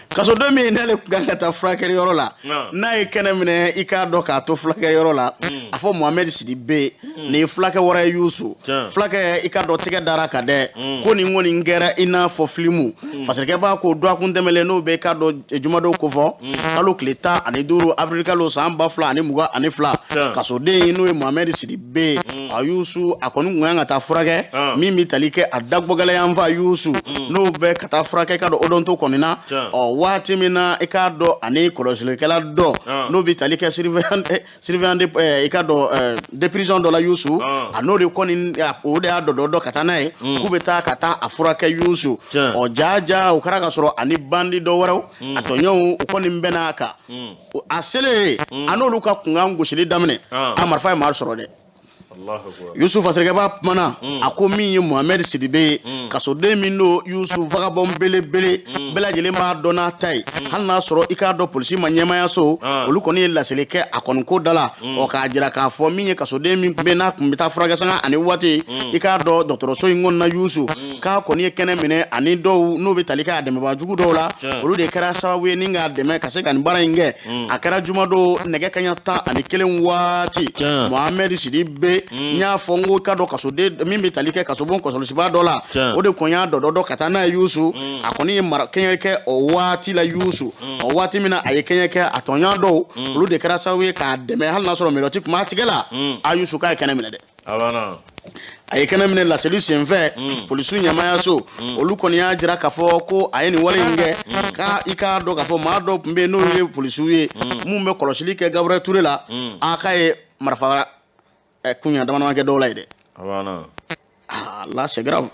Kasoden min n'ale kun kan ka taa furakɛli yɔrɔ la, n'a ye kɛnɛ minɛ, i k'a dɔn k'a to furakɛli yɔrɔ la, a fɔ Mohamed Sidibe, nin ye fulakɛ wɛrɛ ye, Youssou. Fulakɛ, i k'a dɔn, tɛgɛ dara ka dɛ ko nin kɔni kɛra i n'a fɔ filimu. Fasirikɛba ko dɔgɔkun tɛmɛlen, n'o bɛ i k'a dɔn jumadon kofɔ, kalo tile 15, avril kalo, san 2022, kasoden n'o ye Mohamed Sidibe a, Youssou, a kɔni kun kan ka taa furakɛ min bɛ tali kɛ a dagbɔgɛlɛyanfa, Youssou, n'o bɛ ka taa furakɛ ka dɔn odonto kɔni na. Ɔ waati min na, i k'a dɔn, ani kɔlɔsilikɛla dɔ n'o bɛ tali kɛ surveillant de i ka dɔn de prison dɔ la, Youssou, a n'o de kɔni, o de y'a dɔ dɔ ka taa n'a ye k'u bɛ taa ka taa a furakɛ, Youssou. Ɔ jaa jaa, o kɛra ka sɔrɔ ani bandi dɔ wɛrɛw, a tɔɲɔgɔnw, u kɔni bɛnna a kan. A selen, a n'olu ka kunkan gosili daminɛ, a marifa ye maa sɔrɔ dɛ. Yusuf, fasirikɛba kumana, a ko min ye Mohamed Sidibe ye, kasoden min don, Yusuf, vagabond belebele, bɛɛ lajɛlen b'a dɔn n'a ta ye, hali n'a sɔrɔ i k'a dɔn polisi ma ɲɛmayaso, olu kɔni ye laseli kɛ a kɔni ko da la. Ɔ k'a jira k'a fɔ min ye kasoden min tun bɛ n'a tun bɛ taa furakɛ sanga ani waati, i k'a dɔn dɔgɔtɔrɔso in kɔnɔna, Yusuf, k'a kɔni ye kɛnɛ minɛ ani dɔw n'o bɛ tali kɛ a dɛmɛbaa jugu dɔw la, olu de kɛra sababu ye ni k'a dɛmɛ ka se ka nin baara in kɛ. A kɛra jumadon nɛgɛ kaɲa 11 waati. Mohamed Sidibe, n y'a fɔ n ko k'a dɔn kasoden min bɛ tali kɛ kasobon kɔlɔsibaa dɔ la, o de kɔni y'a dɔ dɔ ka taa n'a ye, Yusu. A kɔni ye mara kɛɲɛ kɛ o waati la, Yusu. O waati min na a ye kɛɲɛ kɛ, a tɔɲɔgɔn dɔw, olu de kɛra sababu ye k'a dɛmɛ, hali n'a sɔrɔ mɛlɔti tun b'a tigɛ la. A Yusu, k'a ye kɛnɛ minɛ dɛ. A ye kɛnɛ minɛ laseli senfɛ, polisiw ɲɛmayaso, olu kɔni y'a jira k'a fɔ ko a ye nin wale in kɛ k'a i k'a dɔn k'a fɔ maa dɔw tun bɛ yen n'olu ye polisiw ye mun bɛ kɔlɔsili kɛ Gabriel Touré la, a k'a ye marifa kunya dama dama kɛ dɔw la yen dɛ. Ah là, c'est grave,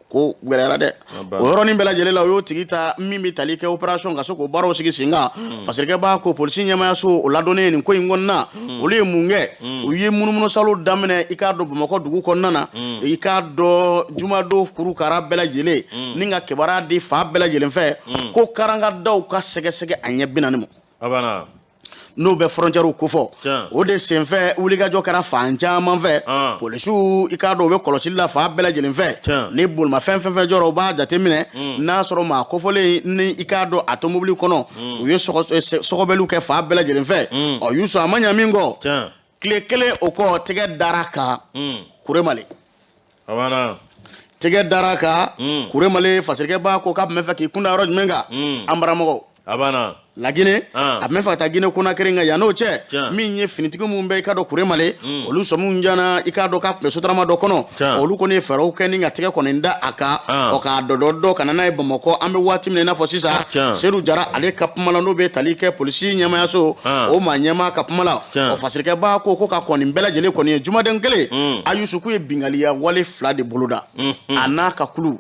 ko gɛlɛyara dɛ. O yɔrɔnin bɛɛ lajɛlen la, o y'o tigi ta min bɛ tali kɛ opération ka se k'o baaraw sigi sen kan. Fasirikɛ b'a ko polisi ɲɛmayaso, o ladɔnnen nin ko in kɔnɔna, olu ye mun kɛ? U ye munumunu salo daminɛ, i k'a dɔn, Bamakɔ dugu kɔnɔna na, i k'a dɔn, jumadon kurukara bɛɛ lajɛlen, ni ka kibaruya di fan bɛɛ lajɛlen fɛ ko karangadaw ka sɛgɛsɛgɛ a ɲɛ 40 ma, n'o bɛ frontière kofɔ. O de senfɛ, wulikajɔ kɛra fan caman fɛ. Polisiw, i k'a dɔn, u bɛ kɔlɔsili la fan bɛɛ lajɛlen fɛ. Ni bolimafɛn fɛn fɛn jɔra, u b'a jateminɛ n'a sɔrɔ maa kofɔlen ni i k'a dɔn a to mobili kɔnɔ. U ye sɔgɔbɛliw kɛ fan bɛɛ lajɛlen fɛ. Ɔ Yusu, a ma ɲa min kɔ, tile kelen o kɔ, tɛgɛ dara kan Kuremale. Tɛgɛ dara kan Kuremale. Fasirikɛ b'a ko k'a tun bɛ fɛ k'i kunda yɔrɔ jumɛn kan? An baramɔgɔw, Laginɛ. A tun bɛ fɛ ka taa Ginɛ Konakiri, nka yan n'o cɛ, min ye finitigi minnu bɛ i ka dɔn Kuremale, olu sɔmiw jana, i k'a dɔn k'a tun bɛ sotarama dɔ kɔnɔ. Olu kɔni ye fɛɛrɛw kɛ ni ka tɛgɛ kɔni da a kan, ɔ k'a dɔ dɔ ka na n'a ye Bamakɔ. An bɛ waati min na i n'a fɔ sisan, Seydou Jara, ale ka kuma la, n'o bɛ tali kɛ polisi ɲɛmayaso, o maa ɲɛmaa ka kuma la. Ɔ fasirikɛ b'a ko ka kɔni bɛɛ lajɛlen kɔni ye jumaden kelen a, Yusu, k'u ye bingaliya wale fila de boloda a n'a ka kulu.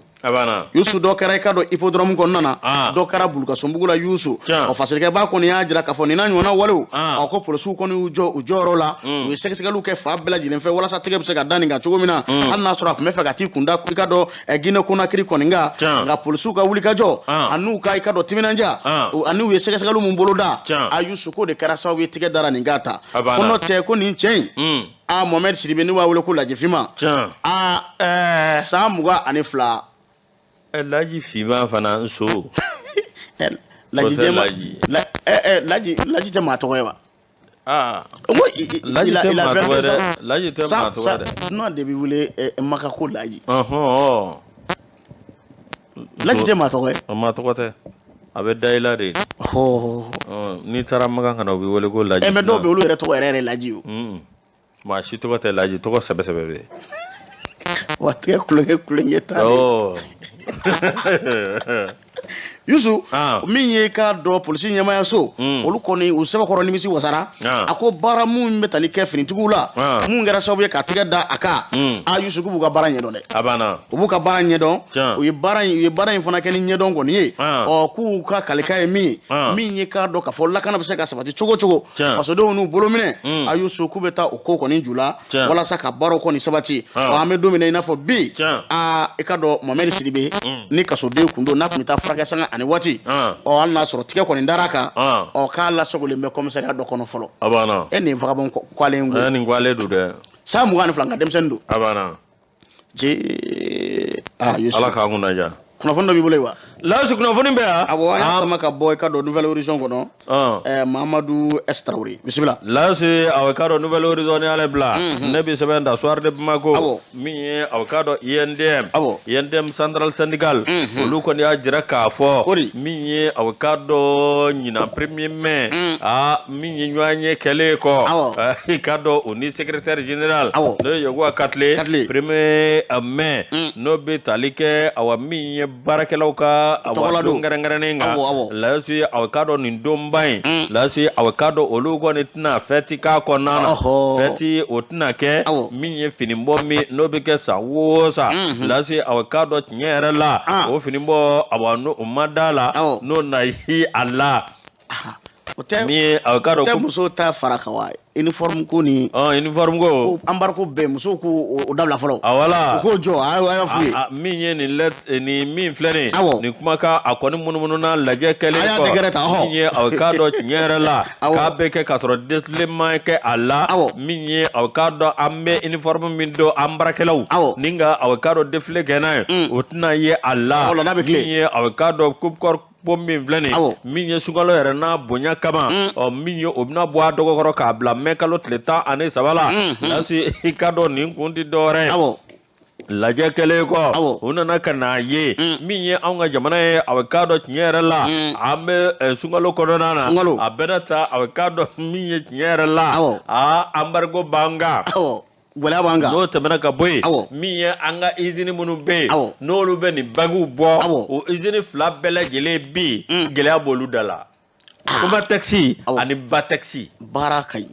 Yusu, dɔ kɛra i ka dɔn hippodrome kɔnɔna na, dɔ kɛra Bulukasunbugu la, Yusu. Ɔ fasirikɛba kɔni y'a jira k'a fɔ nin n'a ɲɔgɔnna walew, ɔ ko polisiw kɔni y'u jɔ u jɔyɔrɔ la, u ye sɛgɛsɛgɛliw kɛ fan bɛɛ lajɛlen fɛ walasa tɛgɛ bɛ se ka da nin kan cogo min na, hali n'a sɔrɔ a tun bɛ fɛ ka t'i kunda i ka dɔn Guinée Conakry kɔni kan. Nka polisiw ka wulikajɔ an'u ka i ka dɔn timinandiya ani u ye sɛgɛsɛgɛliw mun boloda a, Yusu, k'o de kɛra sababu ye tɛgɛ dara nin kan ta. Ko n'o tɛ, ko nin cɛ in, a Mohamed Sidibe, n'u b'a wele ko Laji Finman, a san 22. Laji Finman fana, n so. Laji jɛma, Laji, Laji tɛ maa tɔgɔ ye wa? Ko Laji tɛ maa tɔgɔ ye dɛ. Laji tɛ maa tɔgɔ ye dɛ. Dunan de bɛ wele Maka ko Laji. Laji tɛ maa tɔgɔ ye. Maa tɔgɔ tɛ, a bɛ da i la de. N'i taara Makan ka na, u b'i wele ko Laji. Mais dɔw bɛ olu yɛrɛ tɔgɔ yɛrɛ yɛrɛ Laji o. Maa si tɔgɔ tɛ Laji, tɔgɔ sɛbɛ sɛbɛ bɛ. Wa tigɛ kulonkɛ kulonkɛ ta de. Yusu, min ye k'a dɔn polisi ɲɛmayaso, olu kɔni u sɛbɛkɔrɔ nimisi wasara. A ko baara mun bɛ tali kɛ finitigiw la, mun kɛra sababu ye ka tɛgɛ da a kan, a Yusu, k'u b'u ka baara ɲɛdɔn dɛ. A banna. U b'u ka baara ɲɛdɔn, u ye baara in fana kɛ ni ɲɛdɔn kɔni ye. Ɔ, k'u ka kalikan ye min ye, min ye k'a dɔn k'a fɔ lakana bɛ se ka sabati cogo cogo, fasodenw n'u bolo minɛ, a Yusu, k'u bɛ taa o ko kɔni ju la walasa ka baaraw kɔni sabati. Ɔ, an bɛ don min na i n'a fɔ bi, aa, i ka dɔn Mohamɛdi Sidibe ni kasoden kun don, n'a tun bɛ taa furakɛ sanga ani waati. Ɔ, hali n'a sɔrɔ tigɛ kɔni dara a kan, ɔ, k'a lasagolen bɛ commissariat dɔ kɔnɔ fɔlɔ. A banna. E, nin vagabond kwalen ko. Nin kwalen don dɛ. San 22, nka denmisɛnnin don. A banna. Je, ah, Yusu. Ala k'an kunna diya. Kunnafoni dɔ b'i bolo yen wa? Lasi, kunnafoni bɛ yan. Awɔ, an y'a sama ka bɔ i ka dɔn Nouvel Horizon kɔnɔ. Mahamadu S Tarawele, bisimila. Lasi, aw ka dɔn Nouvel Horizon y'ale bila. Ne bɛ sɛbɛn ta Soir de Bamako. Min ye aw ka dɔn UNTM. UNTM centrale syndicale. Olu kɔni y'a jira k'a fɔ. Min ye aw ka dɔn ɲinan 1er mai. Aa, min ye ɲɔgɔn ye kɛlen kɔ. I ka dɔn o ni secrétaire général. N'o ye Yakuba Katile. 1er mai. N'o bɛ tali kɛ awa min ye baarakɛlaw ka awa don kɛrɛnkɛrɛnnen kan. Lasi, aw ka dɔn nin donba in. Lasi, aw ka dɔn olu kɔni tɛna fɛti k'a kɔnɔna na. Fɛti o tɛna kɛ. Min ye finibɔ min n'o bɛ kɛ san o san. Lasi, aw ka dɔn tiɲɛ yɛrɛ la. O finibɔ, awa, n'o o ma da la. N'o na ye a la. O tɛ min ye aw ka dɔn. O tɛ musow ta fara kan wa, uniforme ko ni? Ɔ, uniforme ko. Embargo bɛɛ, musow k'o o dabila fɔlɔ. A wala. U k'o jɔ, a y'a f'u ye. Min ye nin lɛ nin min filɛ nin ye. Nin kumakan a kɔni munumununa lajɛ kɛlen kɔ. A y'a décret ta, ɔhɔ. Min ye aw k'a dɔn tiɲɛ yɛrɛ la. K'a bɛ kɛ k'a sɔrɔ défilé ma kɛ a la. Min ye aw k'a dɔn an bɛ uniforme min don an baarakɛlaw. Ni ka aw k'a dɔn défilé kɛ n'a ye. O tɛna ye a la. Min ye aw k'a dɔn coupe ko min filɛ nin, min ye sunkalo yɛrɛ n'a bonya kama, ɔ, min ye o bɛna bɔ a dɔgɔkɔrɔ k'a bila mɛ kalo tile 13 la. Lasi, i ka dɔn nin kun tɛ dɔwɛrɛ ye. Lajɛ kɛlen kɔ, u nana ka n'a ye min ye anw ka jamana ye, a bɛ k'a dɔn tiɲɛ yɛrɛ la, an bɛ sunkalo kɔnɔna na, a bɛɛ ta, a bɛ k'a dɔn min ye tiɲɛ yɛrɛ la, aa, embargo b'an kan. Gɛlɛya b'an kan. N'o tɛmɛna ka bɔ yen, min ye an ka izini minnu bɛ yen, n'olu bɛ nin bagiw bɔ, o izini fila bɛɛ lajɛlen bi, gɛlɛya b'olu da la, Comatex ani Batex. Baara ka ɲi.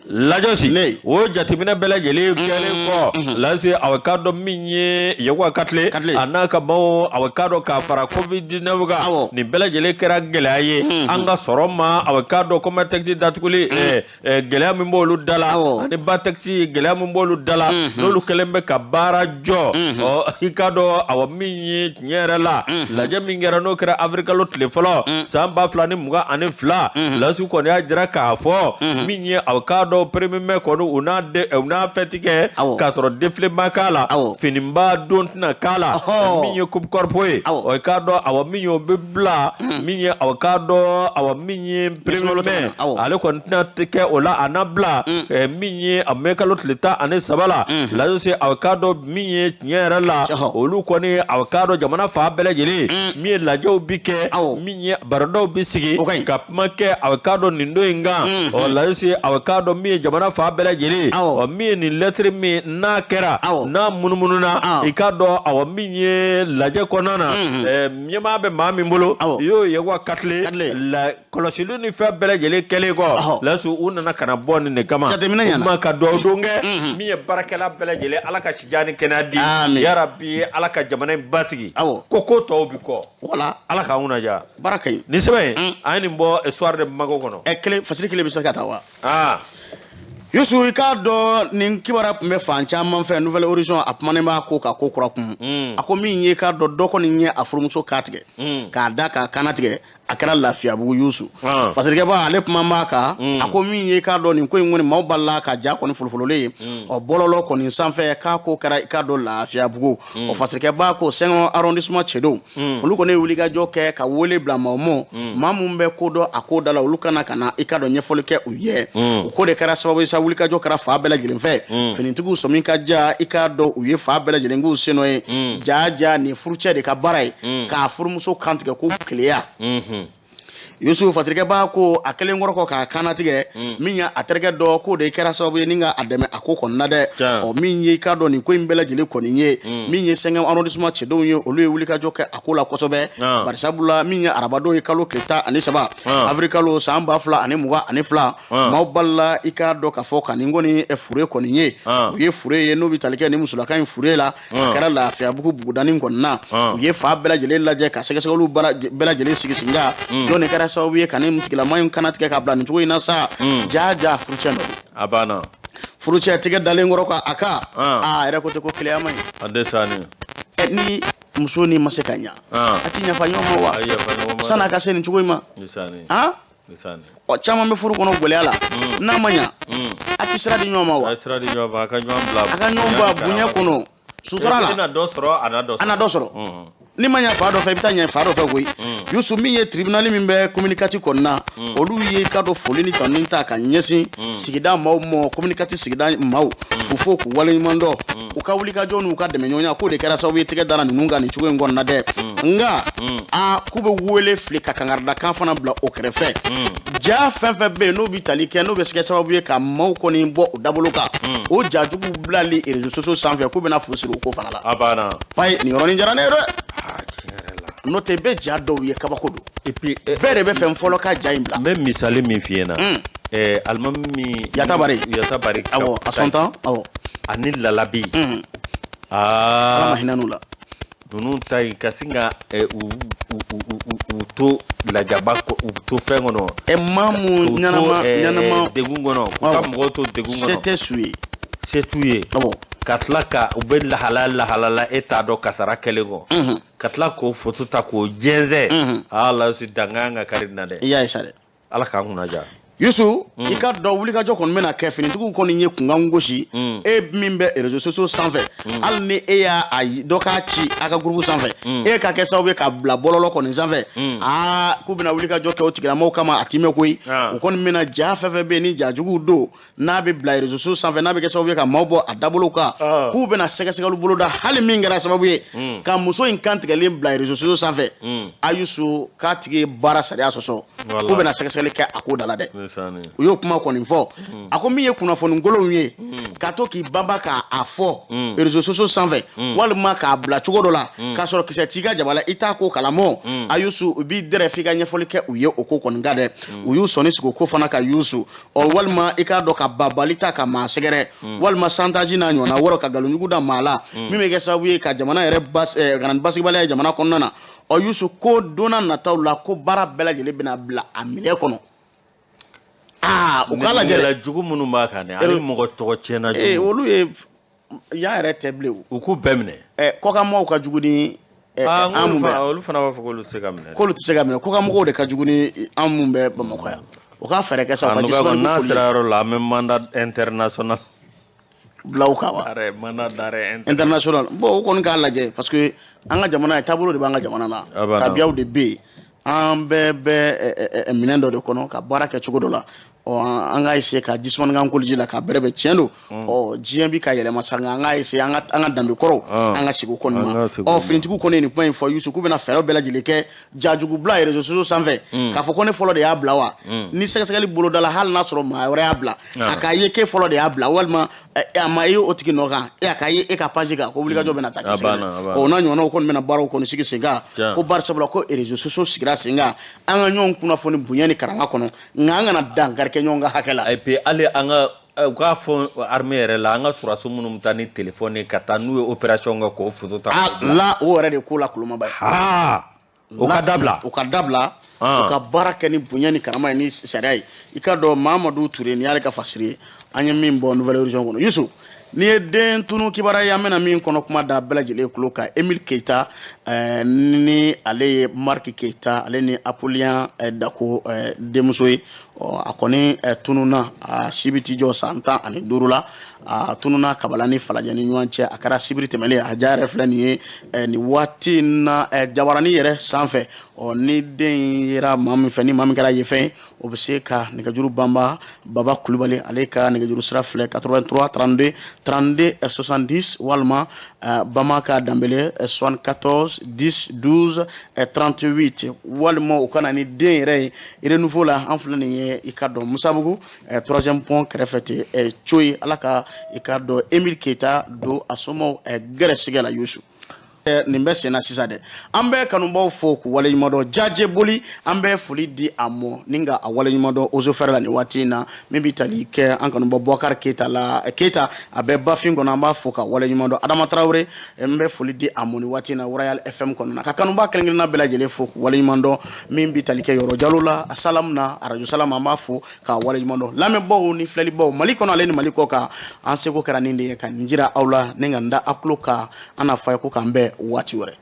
Lajɔsi, o jateminɛ bɛɛ lajɛlen kɛlen kɔ, lase, a k'a dɔn min ye Yakuba Katile a n'a ka maaw, a k'a dɔn k'a fara Covid 19 kan, nin bɛɛ lajɛlen kɛra gɛlɛya ye an ka sɔrɔ ma. A k'a dɔn Comatex datuguli, gɛlɛya min b'olu da la, ani Batex, gɛlɛya min b'olu da la, n'olu kɛlen bɛ ka baara jɔ. Ɔ, i k'a dɔn awa min ye tiɲɛ yɛrɛ la, lajɛ min kɛra, n'o kɛra avril kalo tile fɔlɔ san 2022, lasiw kɔni y'a jira k'a fɔ min ye aw k'a dɔn 1er mai kɔni, u n'a u n'a fɛti kɛ k'a sɔrɔ défilé ma k'a la, finiba don tɛna k'a la. Min ye coupe corpo ye, ɔ, i k'a dɔn awa min ye o bɛ bila, min ye aw k'a dɔn awa min ye 1er mai, ale kɔni tɛna kɛ o la, a na bila min ye a mai kalo tile 13 la. Lajɔsi, aw k'a dɔn min ye tiɲɛ yɛrɛ la, olu kɔni, aw k'a dɔn jamana fan bɛɛ lajɛlen, min ye lajɛw bi kɛ, min ye barodaw bi sigi ka kuma kɛ, aw k'a dɔn nin don in kan. Ɔ, lajɔsi, aw k'a dɔn min ye jamana fan bɛɛ lajɛlen, ɔ, min ye nin lɛtiri min n'a kɛra, n'a munumununa, i k'a dɔn awa min ye lajɛ kɔnɔna na, ɲɛmaa bɛ maa min bolo, i y'o Yakuba Katile la kɔlɔsiliw ni fɛn bɛɛ lajɛlen kɛlen kɔ, lasi, u nana ka na bɔ nin de kama. Jateminɛ ɲɛna. O ka dugawu don kɛ min ye baarakɛla bɛɛ lajɛlen, Ala ka sijan ni kɛnɛya di, yarabi, Ala ka jamana in basigi, ko tɔw bi kɔ. Wala. Ala k'an kunna diya. Baara ka ɲi. Nin sɛbɛn in, an ye nin bɔ Soir de Bamako kɔnɔ. Ɛ, kelen fasiri kelen bɛ se ka taa wa? Yusu, i k'a dɔn nin kibaruya tun bɛ fan caman fɛ. Nouvel Horizon a kumanen b'a ko ka ko kura kun. A ko min ye k'a dɔn dɔ kɔni ye a furumuso kan tigɛ k'a da k'a kanna tigɛ, a kɛra Lafiyabugu. Yusu, fasirikɛba, ale kuma b'a kan. A ko min ye k'a dɔn nin ko in kɔni, maaw b'a la ka ja kɔni folofololen ye, ɔ, bɔlɔlɔ kɔni sanfɛ, k'a ko kɛra i k'a dɔn Lafiyabugu. Ɔ, fasirikɛba ko 5 arrondissement cɛdenw, olu kɔni ye wulikajɔ kɛ ka wele bila maaw ma, maa mun bɛ ko dɔn a ko da la, olu kana ka na i k'a dɔn ɲɛfɔli kɛ u ye. O ko de kɛra sababu ye sa, wulikajɔ kɛra fan bɛɛ lajɛlen fɛ, finitigiw sɔmi ka ja, i k'a dɔn u ye fan bɛɛ lajɛlen k'u sen nɔ ye. Ja ja, nin furucɛ de ka baara ye k'a furumuso kan tigɛ ko keleya. Yusufu Fatirikɛba ko a kɛlen kɔrɔ kɔ k'a kannatigɛ, min ye a terikɛ dɔ k'o de kɛra sababu ye ni ka a dɛmɛ a ko kɔni na dɛ. Ɔ, min ye i k'a dɔn nin ko in bɛɛ lajɛlen kɔni ye, min ye cinquième arrondissement cɛdenw ye, olu ye wulikajɔ kɛ a ko la kosɛbɛ, barisabula min ye arabadon ye, kalo tile 13, avril kalo, san 2022, maaw balila i k'a dɔn k'a fɔ ka nin kɔni fure kɔni ye. U ye fure ye n'o bɛ tali kɛ ni musolaka in fure la. A kɛra Lafiyabugu bugudanin kɔni na. U ye fa bɛɛ lajɛlen lajɛ ka sɛgɛsɛgɛliw bɛɛ lajɛlen sigi sen kan. Jɔn de kɛra sababu ye ka nin tigilama in kannatigɛ ka bila nin cogo in na sa? Ja ja, furucɛ nɔ don. A banna. Furucɛ tigɛ dalen kɔrɔ ka a kan, a yɛrɛ ko ten ko keleya man ɲi. A dɛsɛ. Ni muso ni ma se ka ɲa, a ti yafa ɲɔgɔn ma wa, san'a ka se nin cogo in ma? Ɔ, caman bɛ furu kɔnɔ gɛlɛya la, n'a ma ɲa, a ti sira di ɲɔgɔn ma wa? A sira di ɲɔgɔn ma, a ka ɲɔgɔn bila. A ka ɲɔgɔn bila bonya kɔnɔ, sutura la. I bɛna dɔ sɔrɔ, a na dɔ sɔrɔ. A na dɔ sɔrɔ. Ni ma ɲa fa dɔ fɛ, i bɛ taa ɲa fa dɔ fɛ koyi. Yusu, min ye tribunal min bɛ commune 4 kɔnɔna na, olu ye ka dɔ foli ni tanuni ta ka ɲɛsin sigida maaw ma, commune 4 sigida maaw, k'u fo k'u waleɲuman dɔn u ka wulikajɔ n'u ka dɛmɛɲɔgɔnya, k'o de kɛra sababu ye tigɛ dara ninnu kan nin cogo in kɔnɔna dɛ. Nka a k'u bɛ wele fili ka kangaridakan fana bila o kɛrɛfɛ. Ja fɛn fɛn bɛ yen n'o bɛ tali kɛ, n'o bɛ se kɛ sababu ye ka maaw kɔni bɔ o dabolo kan, o ja jugu bilali réseaux sociaux sanfɛ, k'u bɛna fu siri o ko fana la. A banna. Payi, nin yɔrɔnin diyara ne ye dɛ. N'o tɛ, bɛɛ ja dɔw ye kabako don. Et puis bɛɛ de bɛ fɛ n fɔlɔ ka ja in bila. N bɛ misali min f'i ɲɛna, alimami min Yatabare. Yatabare. Awɔ, a sɔn tan, awɔ. Ani Lalabi. Ala ma hinɛ n'u la. Ninnu ta in ka sin ka u u u u to lajaba, u to fɛn kɔnɔ. Ɛ, maa mun ɲɛnama ɲɛnama degun kɔnɔ, k'u ka mɔgɔw to degun kɔnɔ. Se tɛ su ye. Se t'u ye. Ka tila ka u bɛ lahala lahala la, e t'a dɔn kasara kɛlen kɔ, ka tila k'o foto ta k'o jɛnsɛn. Ala si dangan ka kari na dɛ. I y'a ye sa dɛ. Ala k'an kunna diya. Yusu, i ka dɔn wulikajɔ kɔni bɛna kɛ. Finitigiw kɔni ye kunkan gosi. E min bɛ réseaux sociaux sanfɛ, hali ni e y'a dɔ k'a ci a ka groupe sanfɛ, e ka kɛ sababu ye ka bila bɔlɔlɔ kɔni sanfɛ, aa, k'u bɛna wulikajɔ kɛ o tigilamɔgɔw kama. A ti mɛn koyi. U kɔni bɛna ja fɛn fɛn bɛ yen ni jajuguw don, n'a bɛ bila réseaux sociaux sanfɛ, n'a bɛ kɛ sababu ye ka maaw bɔ a dabolo kan, k'u bɛna sɛgɛsɛgɛli boloda. Hali min kɛra sababu ye ka muso in kantigɛlen bila réseaux sociaux sanfɛ, Ayusu, k'a tigi ye baara sariya sɔsɔ, k'u bɛna sɛgɛsɛgɛli kɛ a ko da la dɛ. U y'o kuma kɔni fɔ. A ko min ye kunnafoni kolonw ye, ka to k'i banba k'a fɔ réseaux sociaux sanfɛ, walima k'a bila cogo dɔ la k'a sɔrɔ kisɛ t'i ka jaba la, i t'a ko kalamɔ, Ayusu, u b'i dɛrɛ f'i ka ɲɛfɔli kɛ u ye o ko kɔni kan dɛ. U y'u sɔnni sigi o ko fana ka Yusu. Ɔ, walima i k'a dɔn ka babali ta ka maa sɛgɛrɛ, walima chantage n'a ɲɔgɔnna wɔrɔ, ka nkalonjugu da maa la, min bɛ kɛ sababu ye ka jamana yɛrɛ bas ka na ni basigibaliya ye jamana kɔnɔna na. Ɔ, Yusu, ko donna nataw la, ko baara bɛɛ lajɛlen bɛna bila a minɛ kɔnɔ. Aa, u k'a lajɛ dɛ. Jugu minnu b'a kan dɛ, ani mɔgɔ tɔgɔ tiɲɛna jugu. Olu ye yan yɛrɛ tɛ bilen o. U k'u bɛɛ minɛ. Kɔkanmɔgɔw ka jugu ni an mun bɛ. Olu fana b'a fɔ k'olu tɛ se ka minɛ. K'olu tɛ se ka minɛ. Kɔkanmɔgɔw de ka jugu ni an mun bɛ Bamakɔ yan. U ka fɛɛrɛ kɛ sa, u ka jisuma. N'a sera yɔrɔ la, an bɛ mandat international bila u kan wa. Mandat d'arrêt international. Bon, o kɔni k'a lajɛ, parce que an ka jamana ye, taabolo de b'an ka jamana na, tabiyaw de bɛ yen. An bɛɛ bɛ minɛn dɔ de kɔnɔ ka baara kɛ cogo dɔ la. Ɔ, an ka essayer ka jisumakan koliji la ka bɛrɛ bɛn. Tiɲɛ don, ɔ, diɲɛ bi ka yɛlɛma sa, nka an ka essayer an ka danbe kɔrɔw, an ka segin o kɔni ma. Ɔ, finitigiw kɔni ye nin kuma in fɔ, Yusu, k'u bɛna fɛɛrɛw bɛɛ lajɛlen kɛ jajugu bila réseaux sociaux sanfɛ, k'a fɔ ko ne fɔlɔ de y'a bila wa. Ni sɛgɛsɛgɛli bolodala, hali n'a sɔrɔ maa wɛrɛ y'a bila, a k'a ye k'e fɔlɔ de y'a bila, walima a ma ye o tigi nɔ kan, e a k'a ye e ka page kan, ko wulikajɔ bɛna taa kɛ. O n'a ɲɔgɔnnaw kɔni bɛna baaraw kɔni sigi sen kan, ko bari sabula ko réseaux sociaux sigira sen kan, an ka ɲɔgɔn kunnafoni bonya ni karama kɔnɔ, nka an kana dankari kɛ ɲɔgɔn ka hakɛ la. Et puis hali an ka, u k'a fɔ armée yɛrɛ la, an ka sɔrɔdasi minnu bɛ taa ni téléphone ye ka taa n'u ye opération kɛ, k'o photo ta. La, o yɛrɛ de ko la kulomaba ye. O ka dabila. O ka dabila. U ka baara kɛ ni bonya ni karama ye, ni sariya ye. I ka dɔn Mamadu Ture, nin y'ale ka fasiri ye, an ye min bɔ Nouvel Horizon kɔnɔ. Yusu, n'i ye den tunu kibaruya ye, an bɛna min kɔnɔ kuma da bɛɛ lajɛlen tulo kan, Emile Keita, ni ale ye Marc Keita, ale ni Apolian Dako denmuso ye. A kɔni tununa, a si bɛ t'i jɔ san 15 la. A tununa Kabala ni Falajɛ ni ɲɔgɔn cɛ. A kɛra sibiri tɛmɛnen. A ja yɛrɛ filɛ nin ye nin waati in na jabarani yɛrɛ sanfɛ. Ɔ, ni den yera maa min fɛ, ni maa min kɛra ye fɛn ye, o bɛ se ka nɛgɛjuru banba Baba Kulubali. Ale ka nɛgɛjuru sira filɛ: 83 32 32 70, walima Bamaka Danbele, 74 10 12 38, walima u ka na ni den yɛrɛ ye Renouveau la. An filɛ nin ye, i ka dɔn, Musabugu troisième pont kɛrɛfɛ ten coyi. Ala ka, i ka dɔn, Emile Keyita don a somɔgɔw gɛrɛsɛgɛ la. Yusu, nin bɛ senna sisan dɛ. An bɛ kanubaw fo k'u waleɲuman dɔn. Jaje boli, an bɛ foli di a mɔ ni ka a waleɲuman dɔn ozo fɛrɛ la nin waati in na. Min bɛ tali kɛ an kanubaw Bɔkari Keyita la, Keyita, a bɛ bafin kɔnɔ, an b'a fo ka waleɲuman dɔn. Adama Tarawele, n bɛ foli di a mɔ nin waati in na Royal FM kɔnɔ na. Ka kanuba kelen-kelenna bɛɛ lajɛlen fo k'u waleɲuman dɔn. Min bɛ tali kɛ Yɔrɔ Jalo la, Salam na, arajo Salam, an b'a fo k'a waleɲuman dɔn. Lamɛnbaw ni filɛlibaw, Mali kɔnɔ ale ni Mali kɔ kan, an seko kɛra nin de ye ka nin jira aw la ni ka n da aw tulo kan. An n'a fɔ a ye ko k'an bɛn waati wɛrɛ.